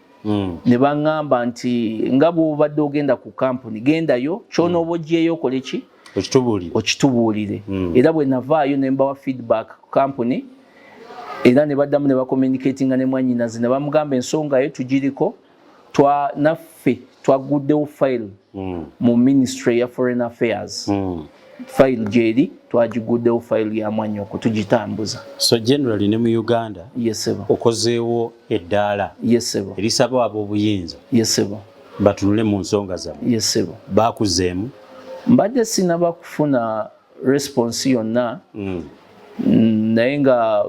[SPEAKER 5] ne baŋŋamba nti nga bw'obadde ogenda ku kampuni, gendayo, kyonooba oggyeyo okole ki?
[SPEAKER 4] Okitubuulire.
[SPEAKER 5] Okitubuulire. Era bwe navaayo ne mbawa feedback ku kampuni, era ne baddamu ne bacommunicatinga ne mwanyinaze ne bamugamba ensonga yo tugiriko, twa naffe twaguddewo file mu Ministry ya Foreign Affairs. File gyeri, twagiguddewo file ya mwanyoko, tugitambuza.
[SPEAKER 4] So generally ne mu Uganda
[SPEAKER 5] Yes ssebo.
[SPEAKER 4] okozeewo eddaala
[SPEAKER 5] Yes ssebo.
[SPEAKER 4] erisaba ab'obuyinza
[SPEAKER 5] Yes ssebo.
[SPEAKER 4] batunule mu nsonga zammwe.
[SPEAKER 5] Yes ssebo.
[SPEAKER 4] Bakuzeemu?
[SPEAKER 5] Mbadde sinaba kufuna response yonna, naye nga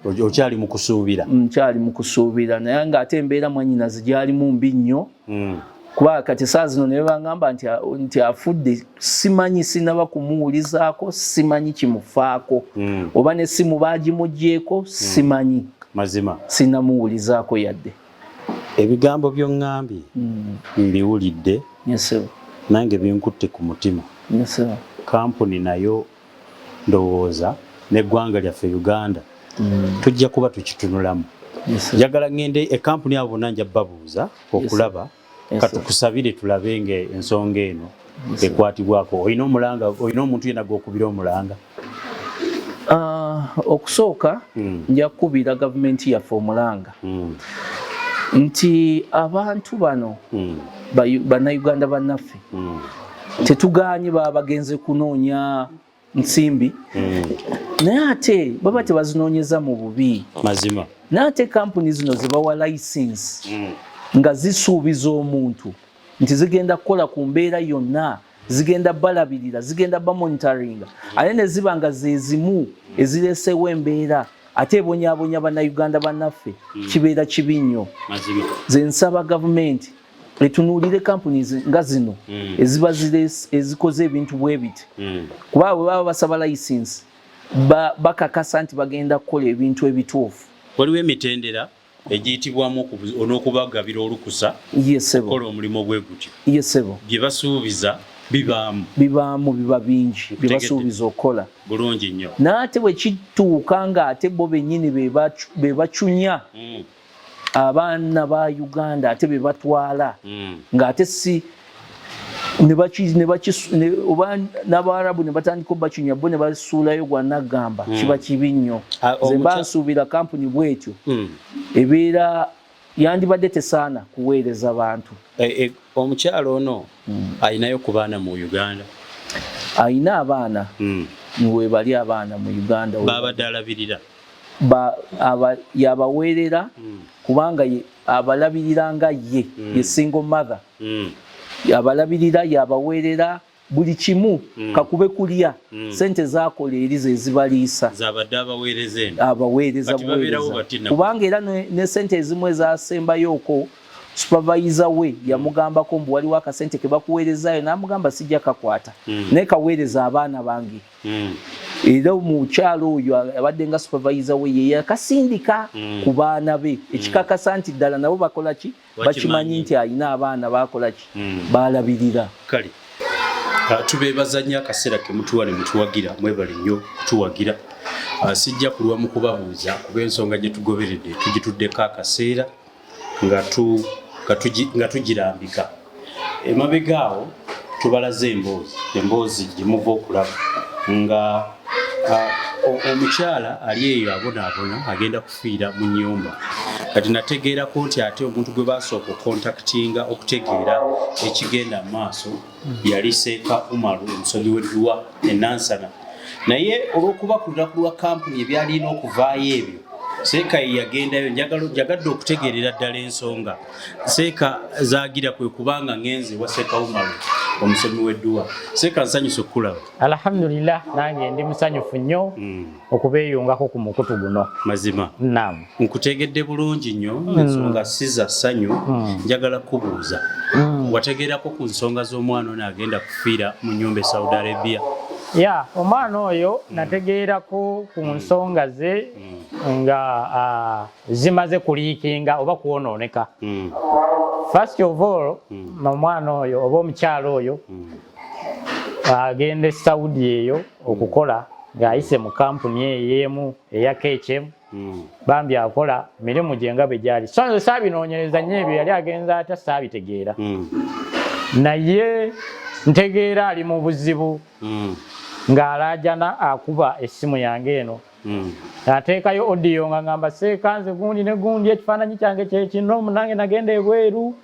[SPEAKER 4] Okyali mu kusuubira.
[SPEAKER 5] Nkyali mu kusuubira, naye nga ate embeera mwanyinaze gyalimu mbi nnyo, kuba kati saa zino ne baŋŋamba nti afudde. Simanyi, sinaba kumuwulizaako, simanyi kimufaako, oba n'essimu baagimuggyeko, simanyi.
[SPEAKER 4] Mazima.
[SPEAKER 5] Sinamuwulizaako yadde.
[SPEAKER 4] Ebigambo by'oŋŋambye mbiwulidde.
[SPEAKER 5] Yes ssebo.
[SPEAKER 4] Nange binkutte ku mutima.
[SPEAKER 5] Yes ssebo.
[SPEAKER 4] Kampuni nayo ndowooza n'eggwanga lyaffe Uganda tujja kuba tukitunulamu.
[SPEAKER 5] Yes ssebo.
[SPEAKER 4] Njagala ŋŋende ekampuni, abo bonna nja babuuza okulaba. Katukusabire tulabe nga ensonga eno ekwatibwako. Olina omulanga? Olina omuntu yenna gw'okubira omulanga?
[SPEAKER 5] Ah, okusooka nja kukubira gavumenti yaffe omulanga nti abantu bano bannayuganda bannaffe, tetuganye baba bagenze kunoonya nsimbi, naye ate baba tebazinoonyeza mu bubi.
[SPEAKER 4] Mazima.
[SPEAKER 5] Naye ate kampuni zino zebawa license nga zisuubiza omuntu nti zigenda kukola ku mbeera yonna, zigenda balabirira, zigenda bamonitoringa, ate ne ziba nga zezimu ezireeseewo embeera ate ebonyaabonya bannayuganda bannaffe, kibeera kibi nnyo.
[SPEAKER 4] Mazima.
[SPEAKER 5] Ze nsaba gavumenti etunuulire kampuni nga zino eziba ezikoze ebintu bwe biti, kuba bwe baba basaba license bakakasa nti bagenda kukola ebintu ebituufu.
[SPEAKER 4] Waliwo emitendera egiyitibwamu n'okubagabira olukusa
[SPEAKER 5] Yes ssebo.
[SPEAKER 4] okukola omulimu bwe gutyo.
[SPEAKER 5] Yes ssebo.
[SPEAKER 4] Bye basuubiza bibaamu.
[SPEAKER 5] Bibaamu, biba bingi bye
[SPEAKER 4] Nkutegedde.
[SPEAKER 5] basuubiza okukola.
[SPEAKER 4] Bulungi nnyo.
[SPEAKER 5] N'ate bwe kituuka ng'ate bo bennyini be bacunya abaana ba Uganda, ate be batwala ng'ate si oba n'Abawarabu ne batandika obacunya, bo ne basuulayo gwa naggamba, kiba kibi nnyo.
[SPEAKER 4] Ah,
[SPEAKER 5] Nze mba nsuubira kampuni bwetyo ebeera yandibadde tesaana kuweereza bantu.
[SPEAKER 4] Omukyalo ono alinayo ku baana mu Uganda?
[SPEAKER 5] Ayina abaana, webali abaana mu Uganda.
[SPEAKER 4] Babadde alabirira?
[SPEAKER 5] Yabaweerera, kubanga abalabirira nga ye ye single mother. Abalabirira, yabaweerera buli kimu, kakube kulya, sente zakola eri ze zibaliisa.
[SPEAKER 4] Zabadde abaweereza eno?
[SPEAKER 5] Abaweereza.
[SPEAKER 4] Kati babeerawo
[SPEAKER 5] Buweereza.
[SPEAKER 4] bati
[SPEAKER 5] Kubanga era ne sente ezimu ezasembayoko, supervisor we yamugambako mbu waliwo akasente ke bakuweerezaayo, n'amugamba sijja kakwata, naye kaweereza abaana bange. Era omukyalo oyo abadde nga supervisor we ye yakasindika ku baana be, ekikakasa nti ddala nabo bakola ki? Bakimanyi nti alina abaana bakola ki? Balabirira.
[SPEAKER 4] Kale. Ah, tubeebaza nnyo akaseera ke mutuwa ne mutuwagira. Mwebale nnyo kutuwagira. Ah, sijja kulwa mu kubabuuza kuba ensonga gye tugoberedde tugituddeko akaseera nga tugirambika. Emabega awo tubalaze emboozi gye muva okulaba nga omukyala ali eyo abonaabona, agenda kufiira mu nnyumba. Kati nategeerako nti ate omuntu gwe basooka okontaktinga okutegeera ekigenda mu maaso yali Seeka Umaru, omusomi w'edduwa enansana, naye olw'okuba ku lunaku lwa kampuni ebyalina okuvaayo ebyo, Seeka ye yagendayo. Njagadde okutegeerera ddala ensonga Seeka zaagira, kwe kubanga ngenze wa Seeka Umaru, omusomi w'edduwa. Seeka, nsanyusa okukulaba.
[SPEAKER 6] Alhamdulillah, nange ndi musanyufu nnyo okubeeyungako ku mukutu guno.
[SPEAKER 4] Mazima.
[SPEAKER 6] Naam.
[SPEAKER 4] Nkutegedde bulungi nnyo, ensonga si za ssanyu. Njagala kubuuza, wategeerako ku nsonga z'omwana ono agenda kufiira mu nnyumba e Saudi Arabia?
[SPEAKER 6] Ya, omwana oyo nategeerako ku nsonga ze nga zimaze kuliikinga oba kwonooneka. First of all, omwana oyo oba omukyalo oyo agenda e Saudi eyo okukola ng'ayise mu kampuni eyo emu eya KHM. Bambi akola mirimu gye nga bwe gyali, so nze saabinoonyereza nnyo ebyo yali agenza atya, saabitegeera. Naye ntegeera ali mu buzibu ng'alaajana, akuba essimu yange eno, ateekayo audio nga ngamba, "Seeka, nze gundi ne gundi, ekifaananyi kyange kyekino, munange nagenda ebweru,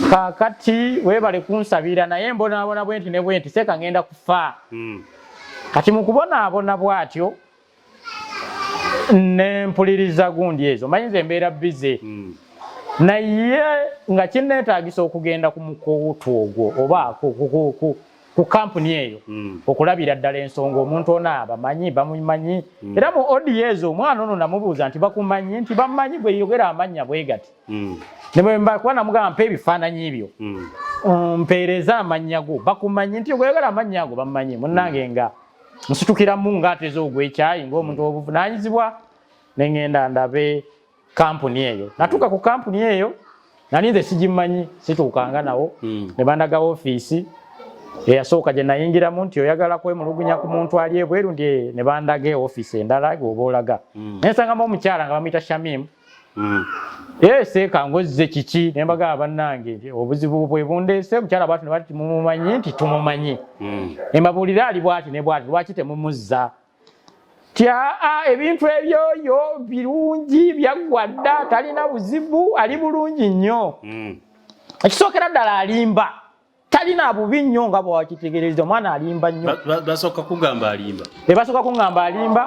[SPEAKER 6] kaakati weebale kunsabira, naye mbonaabona bwenti ne bwenti, seeka ngenda kufa." Kati mu kubonaabona bw'atyo nempuliriza gundi ezo, manyi nze embeera busy, naye nga kinneetaagisa okugenda ku mukuutu ogwo oba ku kampuni eyo okulabira ddala ensonga omuntu ono abamanyi, bamumanyi. Era mu audio ezo omwana ono namubuuza nti, "Bakumanyi?" Nti, "Bamanyi, bwe yogera amannya bwe gati." Ne bwe mba kuba namugamba, "Mpa ebifaananyi byo, mpeereze amannya go, bakumanyi?" Nti, "Gweyogera amannya ago bamanyi." Munnange nga nsitukiramu ng'ateze ogw'ekyayi ng'omuntu obuvunaanyizibwa, ne ŋŋenda ndabe kampuni eyo. Natuuka ku kampuni eyo, nali nze sigimanyi, situukanga nawo. Ne bandaga ofiisi eyasooka gye nayingiramu nti, "Oyagala kwemulugunya ku muntu ali ebweru?" Nti, "Eh." Ne bandaga ofiisi endala oba olaga, nensangamu omukyala nga bamuyita Shamim. "Eh, seeka, ngozze kiki?" Ne mbagamba, "Bannange, obuzibu bwe bundeese." Omukyala bwati ne bati, "Mumumanyi?" Nti, "Tumumanyi." Ne mbabuulira, ali bwati ne bwati, lwaki temumuzza? Ti, "Aa, ebintu ebyoyo birungi, byaggwa dda, talina buzibu, ali bulungi nnyo." Ekisookera ddala alimba, talina bubi nnyo nga bwakitegereza, omwana alimba nnyo.
[SPEAKER 4] Basooka kugamba alimba?
[SPEAKER 6] Ebasooka kuŋŋamba alimba,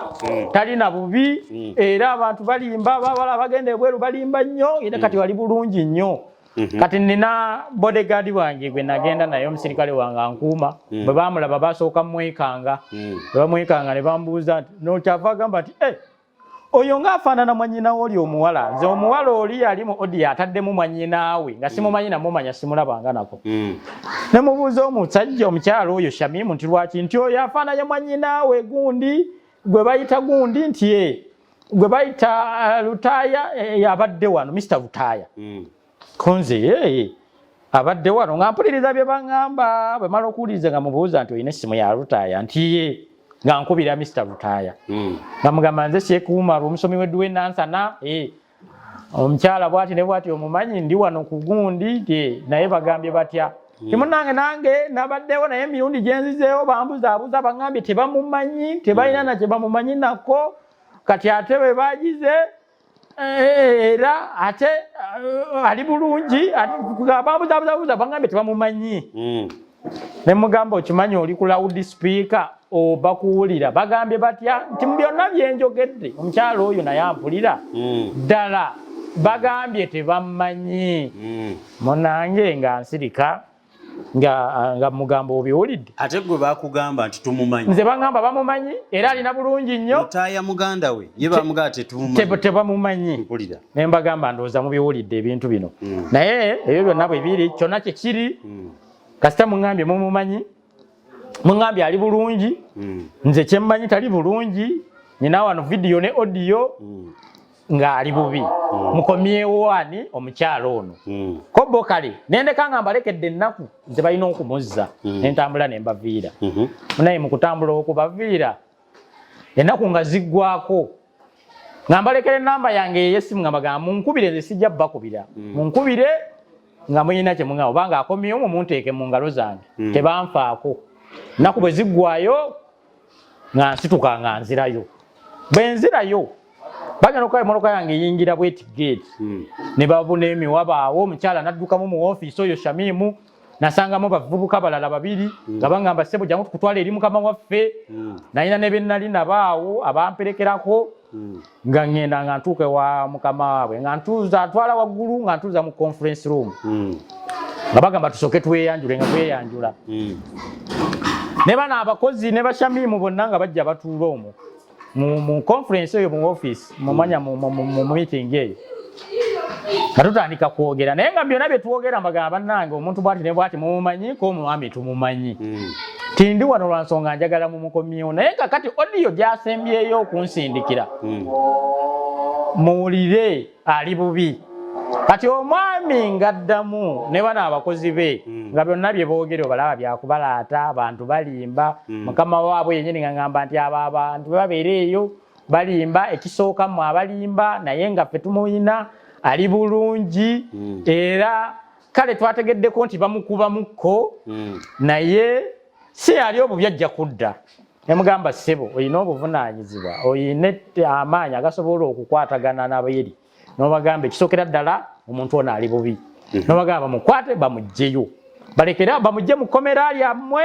[SPEAKER 6] talina bubi, era abantu balimba, babala bagenda ebweru balimba nnyo, era kati wali bulungi nnyo. Kati nina bodyguard wange gwe nagenda naye, omusirikale wange ankuuma. Bwe bamulaba basooka mwekanga. Bwe bamwekanga ne bambuuza nti nokyava agamba nti, "Eh, oyo ng'afaanana mwannyinawo oli omuwala." Nze omuwala oli ali mu audio ataddemu mwannyinaawe nga simumanyi, namumanya simulabanga nako. Ne mubuuza omusajja, omukyala oyo Shamimu, nti lwaki? Nti oyo afaananye mwannyinaawe gundi gwe bayita gundi, nti ye gwe bayita Lutaaya, abadde wano, Mr Lutaaya. Konze ye abadde wano nga mpuliriza bye baŋŋamba. Bwe mala okuwuliriza nga mubuuza nti, "Olina essimu ya Lutaaya?" Nti ye. Nga nkubira Mr Lutaaya, nga mugamba, "Nze Sheikh Umar, omusomi w'edduwa enansana, omukyala bwati ne bwati omumanyi? Ndi wano ku gundi." Ti naye bagambye batya? Timunange nange nabaddewo, naye emirundi gyenzizeewo bambuzaabuza, baŋŋambye tebamumanyi, tebalina na kye bamumanyi nako. Kati ate bwe bagize era ate ali bulungi, bambuzaabuzabuza, baŋŋambye tebamumanyi. Ne mugamba, "Okimanyi oli ku loud speaker, oba kuwulira? Bagambye batya?" Nti mu byonna byenjogedde omukyalo oyo naye ampulira. Ddala bagambye tebammanyi. Munange nga nsirika nga mugamba, "Obiwulidde?"
[SPEAKER 4] Ate gwe bakugamba nti tumumanyi?
[SPEAKER 6] Nze baŋŋamba bamumanyi era alina bulungi nnyo.
[SPEAKER 4] Lutaaya muganda we ye bamugamba tetumumanyi.
[SPEAKER 6] Tebamumanyi.
[SPEAKER 4] Mpulira.
[SPEAKER 6] Ne mbagamba, "Ndowooza mubiwulidde ebintu bino, naye ebyo byonna bwe biri, kyonna kye kiri, kasita muŋŋambye mumumanyi, muŋŋambye ali bulungi, nze kyemmanyi tali bulungi. Nyina wano video ne audio ng'ali bubi. Mukomyewo ani omukyalo ono." Ko bo kale nendeka nga mbalekedde ennaku, nze balina okumuzza. Nentambula ne mbaviira. Munaye mu kutambula okubaviira, ennaku nga ziggwako, nga mbalekera enamba yange ey'essimu, nga mbagamba, "Munkubire, nze sijja bakubira, munkubire nga muyina kye muŋŋamba, obanga akomyewo mumunteeke mu ngalo zange." Tebanfaako. Ennaku bwe ziggwayo nga nsituka nga nzirayo. Bwe nzirayo bagenda okukola, emmotoka yange eyingira bweti gate, ne babuna emiwabaawo, omukyala n'addukamu mu ofiisi oyo Shamimu, nasangamu bavubuka balala babiri nga baŋŋamba, "Ssebo, jangu tukutwala eri mukama waffe." Nalina ne be nali nabaawo abamperekerako, nga ŋŋenda nga ntuuka ewa mukama waabwe, nga ntuuza, atwala waggulu, nga ntuuza mu conference room, nga bagamba tusooke tweyanjule. Nga tweyanjula ne bano abakozi ne bashamimu bonna nga bajja batuula omwo mu conference eyo, mu office, mumanya mu meeting eyo, nga tutandika kwogera, naye nga byonna bye twogera mbagamba, "Bannange, omuntu bwati ne bwati mumumanyi?" Ko omwami, "Tumumanyi." Tindi wano lwa nsonga njagala mumukomyewo, naye kakati odiyo gyasembyeyo okunsindikira muwulire ali bubi. Kati omwami ngaddamu ne bano abakozi be nga byonna bye boogera obalaba byakubalaata, abantu balimba. Mukama waabwe yennyini nga ngamba nti abo abantu bwe babeera eyo balimba, ekisooka mmwe abalimba, naye nga ffe tumuyina ali bulungi. Era kale twategeddeko nti bamukubamukko, naye si ali obubi, ajja kudda. Nemugamba, ssebo, olina obuvunaanyizibwa, olina amaanyi agasobola okukwatagana n'abayeri n'obagamba ekisookera ddala omuntu ono ali bubi, n'obagamba bamukwate bamuggyeyo, balekere bamugye mu kkomera lyammwe,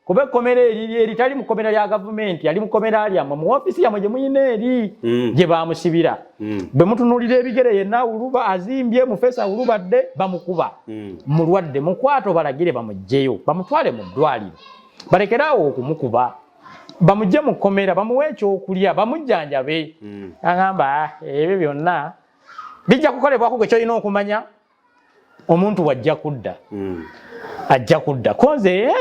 [SPEAKER 6] kuba ekkomera eriri eri tali mu kkomera lya gavumenti, ali mu kkomera lyammwe, mu ofiisi yammwe gye muyina eri gye bamusibira. Bwe mutunuulira ebigere yenna awuluba, azimbye mufeesi, awulubadde, bamukuba, mulwadde. Mukwate obalagire bamuggyeyo, bamutwale mu ddwaliro, balekere awo okumukuba, bamugye mu kkomera, bamuwe ekyokulya, bamujjanjabe. Agamba, "Ah, ebyo byonna bijja kukolebwako, gwe kyolina okumanya omuntu wajja kudda, ajja kudda." Konze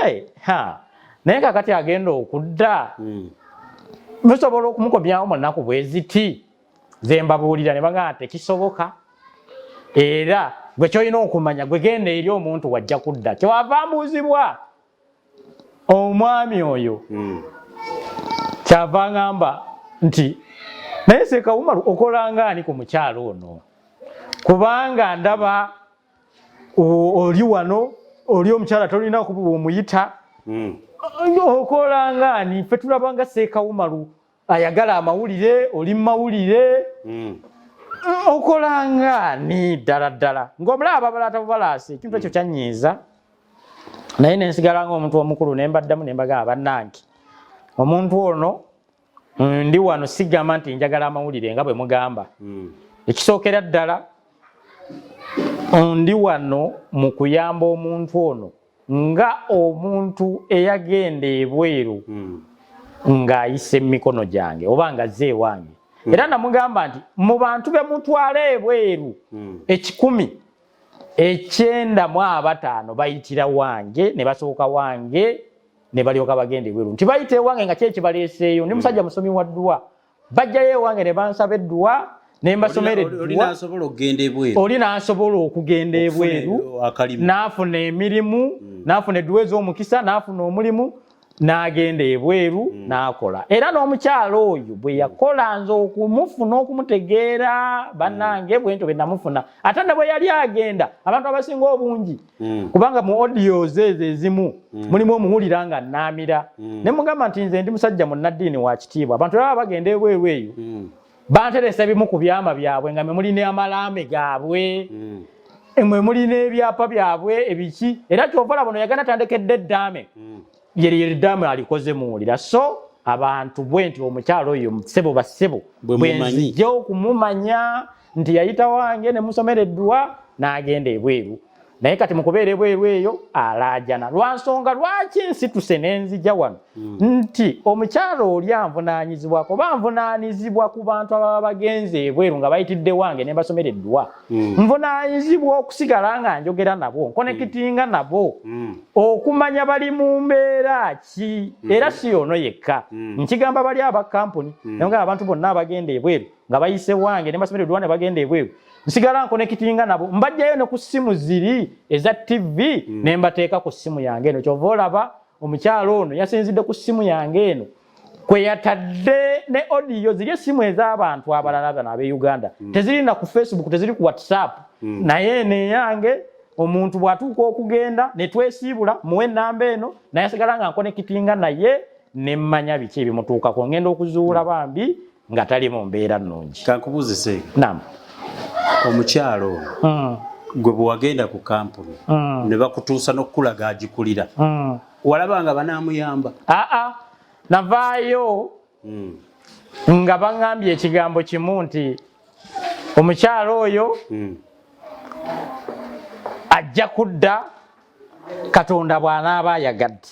[SPEAKER 6] ha, naye kakati agenda okudda, musobola okumukomyawo mu nnaku bwe ziti ze mbabuulira? Ne bagamba tekisoboka, era gwe kyolina okumanya gwe genda eri omuntu wajja kudda. Kyewava mbuuzibwa omwami oyo, kyava ngamba nti naye Seeka Umaru, okolanga ani ku mukyalo ono? Kubanga ndaba oli wano oli omukyala tolina omuyita, okolanga ani? Ffe tulabanga Seeka Umaru ayagala amawulire, oli mumawulire, okolanga ani ddala ddala? Ng'omulaba babalaata bubalaasi. Ekintu ekyo kyanyiiza, naye nensigala nga omuntu omukulu, nembaddamu nembagamba, bannange, omuntu ono ndi wano sigamba nti njagala amawulire nga bwe mugamba. Ekisookera ddala, ndi wano mu kuyamba omuntu ono nga omuntu eyagenda ebweru ng'ayise emikono gyange oba nga azze ewange. Era namugamba nti mu bantu be mutwala ebweru 195 bayitira wange, ne basooka wange ne balyoka bagenda ebweru, nti bayita ewange nga kyekibaleeseeyo. Ndi musajja musomi wa dduwa, bajjayo ewange ne bansaba edduwa ne mbasomera
[SPEAKER 4] Oli
[SPEAKER 6] edduwa.
[SPEAKER 4] N'asobola okugenda ebweru.
[SPEAKER 6] Oli n'asobola okugenda
[SPEAKER 4] Okufuna
[SPEAKER 6] ebweru
[SPEAKER 4] akalimu.
[SPEAKER 6] N'afuna emirimu, n'afuna edduwa ez'omukisa, n'afuna omulimu, n'agenda ebweru n'akola. Era n'omukyalo oyo bwe yakola, nze okumufuna, okumutegeera, bannange, bwentyo bwe namufuna. Ate ne bwe yali agenda, abantu abasinga obungi, kubanga mu audios ezo ezimu mulimu omuwulira nga nnaamira, ne mugamba nti nze ndi musajja munnaddiini wa kitiibwa. Abantu baba bagenda ebweru eyo, banteresa ebimu ku byama byabwe, nga mwe muli n'amalaame gaabwe, mwe muli n'ebyapa byabwe ebiki. Era kyova olaba ono yagenda tandekedde eddaame, yeri eddaame alikoze muwulira. So abantu bwe nti omukyalo oyo, ssebo bassebo,
[SPEAKER 4] Bwe
[SPEAKER 6] bwe
[SPEAKER 4] mumanyi.
[SPEAKER 6] nzija okumumanya nti yayita wange ne musomera edduwa n'agenda ebweru, naye kati mu kubeera ebweru eyo alaajana. Lwa nsonga lwaki nsituse n'enzija wano, nti omukyalo oli anvunaanyizibwako oba nvunaanyizibwa ku bantu ababa bagenze ebweru nga bayitidde wange ne mbasomera edduwa. Nvunaanyizibwa okusigala nga njogera nabo, nkonekitinga nabo, okumanya bali mu mbeera ki. Era si ono yekka, nkigamba bali aba kampuni, naye abantu bonna abagenda ebweru nga bayise wange ne mbasomera edduwa ne bagenda ebweru, nsigala nkonekitinga nabo, mbajjayo ne ku ssimu ziri eza TV ne mbateeka ku ssimu yange eno. Kyova olaba omukyalo ono yasinzidde ku ssimu yange eno kwe yatadde ne audio ziri. Essimu ez'abantu abalala bano ab'e Uganda teziri na ku Facebook, teziri ku WhatsApp, naye eno eyange omuntu bw'atuuka okugenda ne twesiibula, muwe enamba eno, naye asigala nga nkonekitinga naye nemmanya biki ebimutuukako. Ngenda okuzuula bambi nga tali mu mbeera nnungi.
[SPEAKER 4] Kankubuuze, Seeka.
[SPEAKER 6] Nam.
[SPEAKER 4] Omukyalo ono, gwe bwe wagenda ku kampuni ne bakutuusa n'okukulaga agikulira, walaba nga banaamuyamba?
[SPEAKER 6] Aa, navaayo nga baŋŋambye ekigambo kimu nti omukyalo oyo ajja kudda Katonda bw'anaaba ayagadde,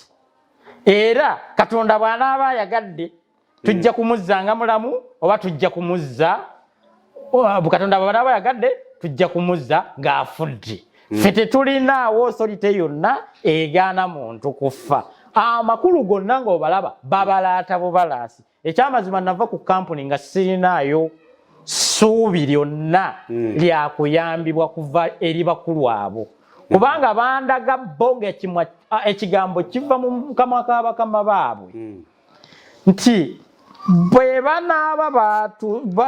[SPEAKER 6] era Katonda bw'anaaba ayagadde tujja kumuzza nga mulamu, oba tujja kumuzza Katonda bw'anaaba ayagadde tujja kumuzza ng'afudde. Ffe tetulinaawo authority yonna egaana muntu kufa. Amakulu gonna ng'obalaba babalaata bubalaasi. Ekyamazima nava ku kampuni nga sirinaayo ssuubi lyonna lyakuyambibwa kuva eri bakulu abo, kubanga bandaga bo nga ekigambo kiva mu kamwa ka bakama baabwe nti bwe banaaba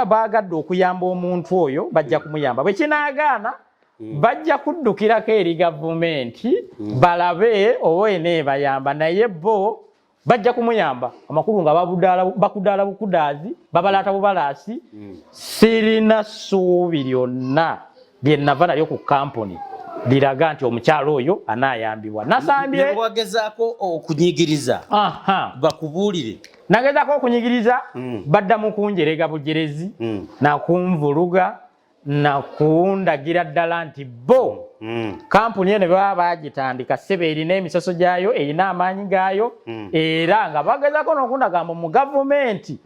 [SPEAKER 6] baagadde okuyamba omuntu oyo bajja kumuyamba, bwe kinaagaana bajja kuddukirako eri gavumenti balabe oba eneebayamba, naye bo bajja kumuyamba. Amakulu nga bakudaala bukudaazi, babalaata bubalaasi. Sirina ssuubi lyonna lye nava nalyo ku kampuni liraga nti omukyalo oyo anaayambibwa. Nasambye
[SPEAKER 3] wagezaako okunyigiriza bakubuulire?
[SPEAKER 6] Nagezaako okunyigiriza, badda mu kunjerega bujerezi nakunvuluga nakundagira ddala nti bo kampuni eno baba bagitandika ssebe erina emisoso gyayo, erina amaanyi gaayo, era nga bagezako n'okundagamba mu gavumenti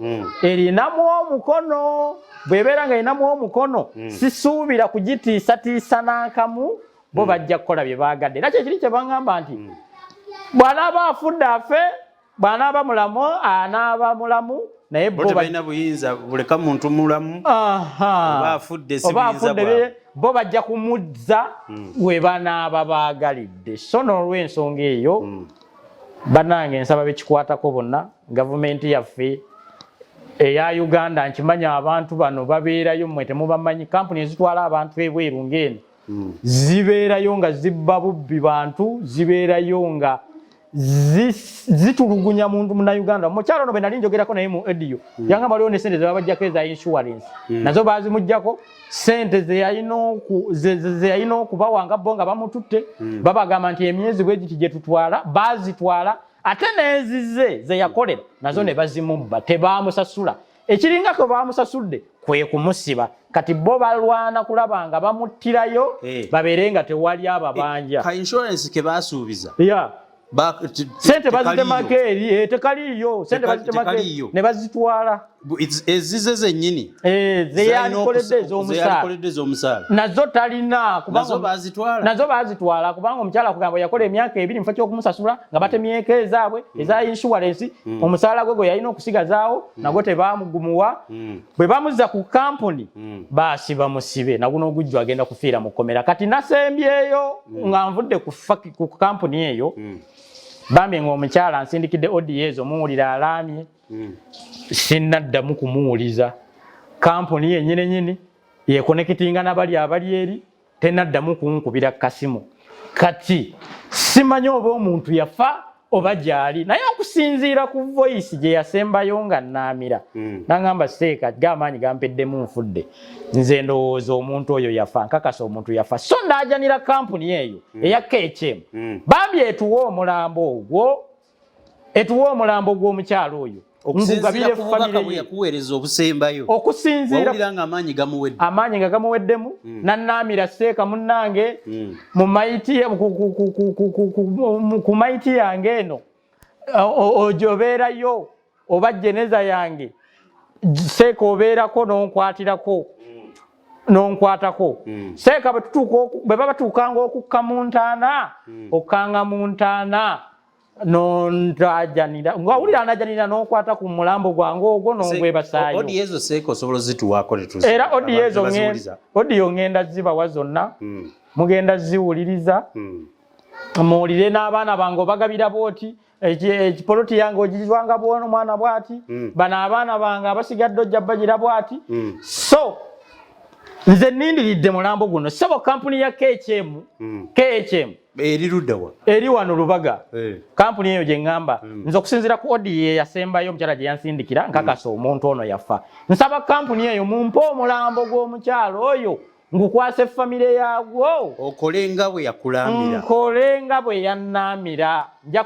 [SPEAKER 6] erinamu omukono. Bw'ebeera nga erinamu omukono, sisuubira kugitiisatiisa n'akamu, bo bajja kukola bye baagadde. Era kyekiri kye baŋŋamba nti bw'anaaba afudde afe, bw'anaaba mulamu anaaba mulamu, naye
[SPEAKER 4] bo tebalina buyinza buleka muntu mulamu oba afudde, si buyinza bwabwe.
[SPEAKER 6] Bo bajja kumuzza we banaaba baagalidde. So n'olw'ensonga eyo, bannange, nsaba bekikwatako bonna, gavumenti yaffe eya Uganda, nkimanya abantu bano babeerayo, mmwe temubamanyi. Kampuni ezitwala abantu ebweru ng'eno zibeerayo nga zibba bubbi bantu, zibeerayo nga zitulugunya muntu munnayuganda. Omukyalo ono bwe nali njogerako naye mu audio, yangamba waliwo ne sente zebabajjako eza insurance, nazo bazimugjako. Sente zeyalina okubawa nga bo nga bamututte, babagamba nti emyezi bwe giti gye tutwala, bazitwala, ate n'ezize zeyakolera nazo ne bazimubba, tebamusasula. Ekiringa kwe bamusasudde kwe kumusiba. Kati bo balwana kulaba nga bamuttirayo babeere nga tewali ababanja.
[SPEAKER 4] Ka insurance ke basuubiza
[SPEAKER 6] Sente bazitemako eri, tekaliiyo. Sente bazitemako eri ne bazitwala.
[SPEAKER 4] Ezize zennyini.
[SPEAKER 6] Zeyalikoledde
[SPEAKER 4] ez'omusaala.
[SPEAKER 6] Nazo talina.
[SPEAKER 4] Nazo bazitwala.
[SPEAKER 6] Nazo bazitwala, kubanga omukyala kugamba yakola emyaka 2, mu ky'okumusasula nga batemyeko ezaabwe eza insurance, omusaala gwe gwe yalina okusigazaawo nagwo tebamugumuwa. Bwe bamuzza ku kampuni baasiba musibe, naguno ogujjo agenda kufiira mu kkomera. Kati nasembyeyo nga nvudde ku kampuni eyo, bambi ng'omukyala nsindikidde audio ezo, muwulira alaamye. Sinnaddamu kumuwuliza. Kampuni yennyini nyini yekonekitinga nabali abali eri, tenaddamu kunkubira kasimu. Kati simanyi oba omuntu yafa oba gyali, naye okusinziira ku voice gye yasembayo nga naamira, nangamba, "Seeka, ga amaanyi gampeddemu, nfudde." Nze ndowooza omuntu oyo yafa, nkakasa omuntu yafa. So ndaajanira kampuni eyo eya KHM, bambi etuwa omulambo ogwo, etuwa omulambo gw'omukyalo oyo.
[SPEAKER 4] Ngugabire famire ye. Yakuweereza obusembayo?
[SPEAKER 6] Okusinziira
[SPEAKER 4] nga amaanyi gamuwedde.
[SPEAKER 6] Amaanyi nga gamuweddemu, nannaamira, "Seeka munnange, mu mayiti ku mayiti yange eno ojobeerayo oba jeneza yange, seeka obeerako n'onkwatirako, n'onkwatako. Seeka, bwe baba batuukanga okukka mu ntaana, okkanga mu ntaana nontajanira ngawulira anajanira n'okwata ku mulambo gwange ogwo n'ogwebasaayo."
[SPEAKER 4] Audio ezo, seeka, osobola ozituwaako?
[SPEAKER 6] Era audio ezo, audio ngenda zibawa zonna, mugenda ziwuliriza, muwulire n'abaana bange obagabira bwoti, ekipoloti yange ogizwanga bwono mwana bwati, bano abaana bange abasigadde ojja bagira bwati. So nze nindiridde mulambo guno, sebo. Kampuni ya KHM, KHM.
[SPEAKER 4] Eri luddawa?
[SPEAKER 6] Eri wano Lubaga. Kampuni eyo gye ŋŋamba, nze okusinziira ku audio yasembayo omukyala gye yansindikira, nkakasa omuntu ono yafa. Nsaba kampuni eyo mumpe omulambo gw'omukyalo oyo, ngukwase famire yaagwo.
[SPEAKER 4] Okole nga bwe yakulambira.
[SPEAKER 6] Nkole nga bwe yannaamira. Nja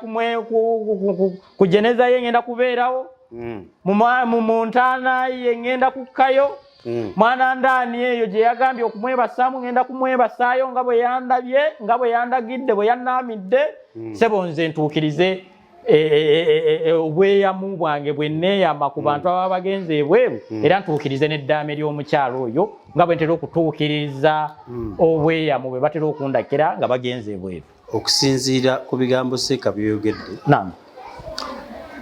[SPEAKER 6] kujeneza ye ngenda kubeerawo, mu ntaana ye ngenda kukkayo. Mwana ndaani eyo gye yagambye okumwebasaamu, ngenda kumwebasaayo nga bwe yandabye, nga bwe yandagidde, bwe yannaamidde. Sebo, nze ntuukirize obweyamu bwange bwe neeyama ku bantu ababa bagenze ebweru, era ntuukirize n'eddaame ly'omukyalo oyo nga bwe ntera okutuukiriza obweyamu bwe batera okundakira nga bagenze ebweru.
[SPEAKER 4] Okusinziira ku bigambo seeka byeyogedde,
[SPEAKER 6] Naam.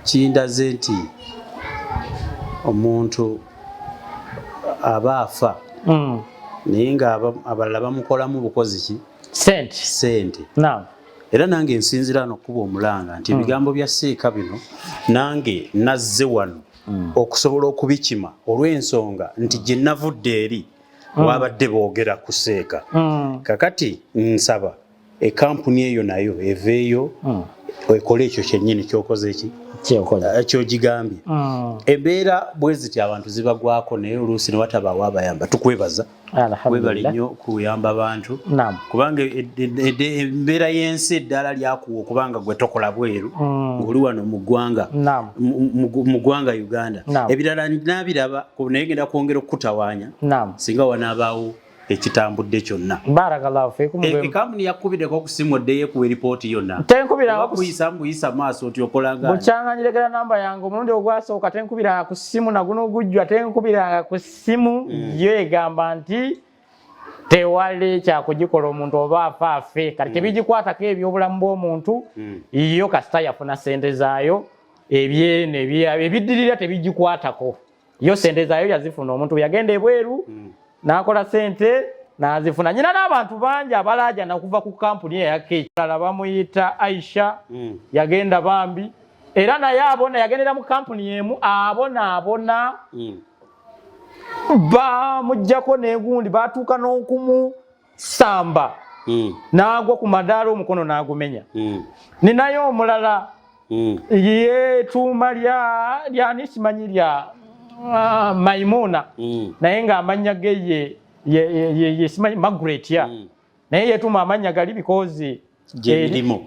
[SPEAKER 4] Kindaze nti omuntu aba afa naye nga abalala bamukolamu bukozi ki?
[SPEAKER 6] Sente.
[SPEAKER 4] Sente.
[SPEAKER 6] Naam.
[SPEAKER 4] Era nange nsinzira wano okukuba omulanga nti ebigambo bya Seeka bino nange nazze wano okusobola okubikima olw'ensonga nti gye navudde eri wabadde boogera ku Seeka. Kakati nsaba ekampuni eyo nayo eveeyo ekole ekyo kyennyini kyokoze ki kyogigambye. Embeera bwe ziti abantu zibagwako naye oluusi ne watabaawo abayamba. Tukwebaza, webale nnyo kuyamba abantu, kubanga embeera y'ensi eddaala lyakuwa okubanga gwe tokola bweru ng'oli wano mu ggwanga, mu ggwanga Uganda. Ebirala nabiraba naye ngenda kwongera okukutawaanya singa wanaabaawo ekitambudde kyonna.
[SPEAKER 6] Barakallahu fikum.
[SPEAKER 4] Ekampuni yakubiddeko okusimu oddeyo ekuwa eripooti yonna?
[SPEAKER 6] Tenkubiranga.
[SPEAKER 4] Kuyisa mbuyisa maaso nti okolanga.
[SPEAKER 6] Bukyanga nyiregera namba yange omulundi ogwasooka tenkubiranga ku ssimu, naguno ogujjwa tenkubiranga ku ssimu. Yo egamba nti tewali kyakugikola, omuntu oba afa afe. Kati tebigikwatako ebyobulamu bw'omuntu. Yo kasita yafuna sente zaayo, ebyeno ebiddirira tebigikwatako. Yo sente zaayo yazifuna. Omuntu bwe yagenda ebweru n'akola sente n'azifuna. Nyina n'abantu bangi abalaajana okuva ku kampuni eyakekala bamuyita Aisha. Yagenda bambi era naye abona yagendera mu kampuni emu, abonaabona. Bamugjako negundi, batuuka n'okumusamba n'agwa ku madaala omukono n'agumenya. Ninayo omulala yetuuma lyani simanyi lya Maimuna, naye ng'amannya ge ye simanyi Margaret ya, naye yetuuma amannya gali because gyemirimu.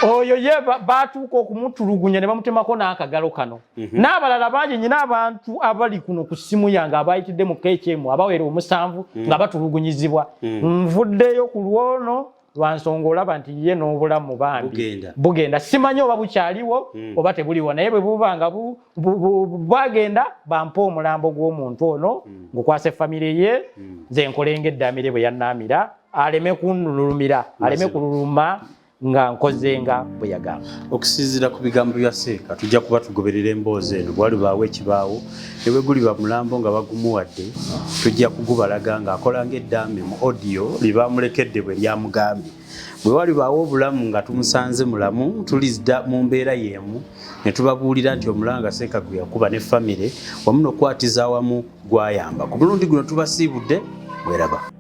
[SPEAKER 6] Oyo ye batuuka okumutulugunya ne bamutemako n'akagalo kano. N'abalala bangi. Nyina abantu abali kuno ku ssimu yange abayitidde mu KHM abawera 7 nga batulugunyizibwa. Nvuddeyo ku lwono lwa nsonga olaba nti ye n'obulamu bambi bugenda, simanyi oba bukyaliwo oba tebuliwo, naye bwe buba nga bwagenda bampa omulambo gw'omuntu ono ngukwasa efamire ye, nze nkolenga eddamire bwe yannaamira, aleme kunulumira, aleme kululuma nga nkoze nga bwe yagamba.
[SPEAKER 4] Okusinziira ku bigambo bya Seeka, tujja kuba tugoberera emboozi eno. Bwalibaawo ekibaawo ne bwe guliba mulambo nga bagumuwadde, tujja kugubalaga ng'akola ng'eddaame mu audio lye bamulekedde bwe lyamugambye. Bwe walibaawo obulamu nga tumusanze mulamu, tulizda mu mbeera y'emu ne tubabuulira nti omulanga Seeka gwe yakuba ne famire wamu n'okukwatiza awamu gwayamba. Ku mulundi guno tubasiibudde, mweraba.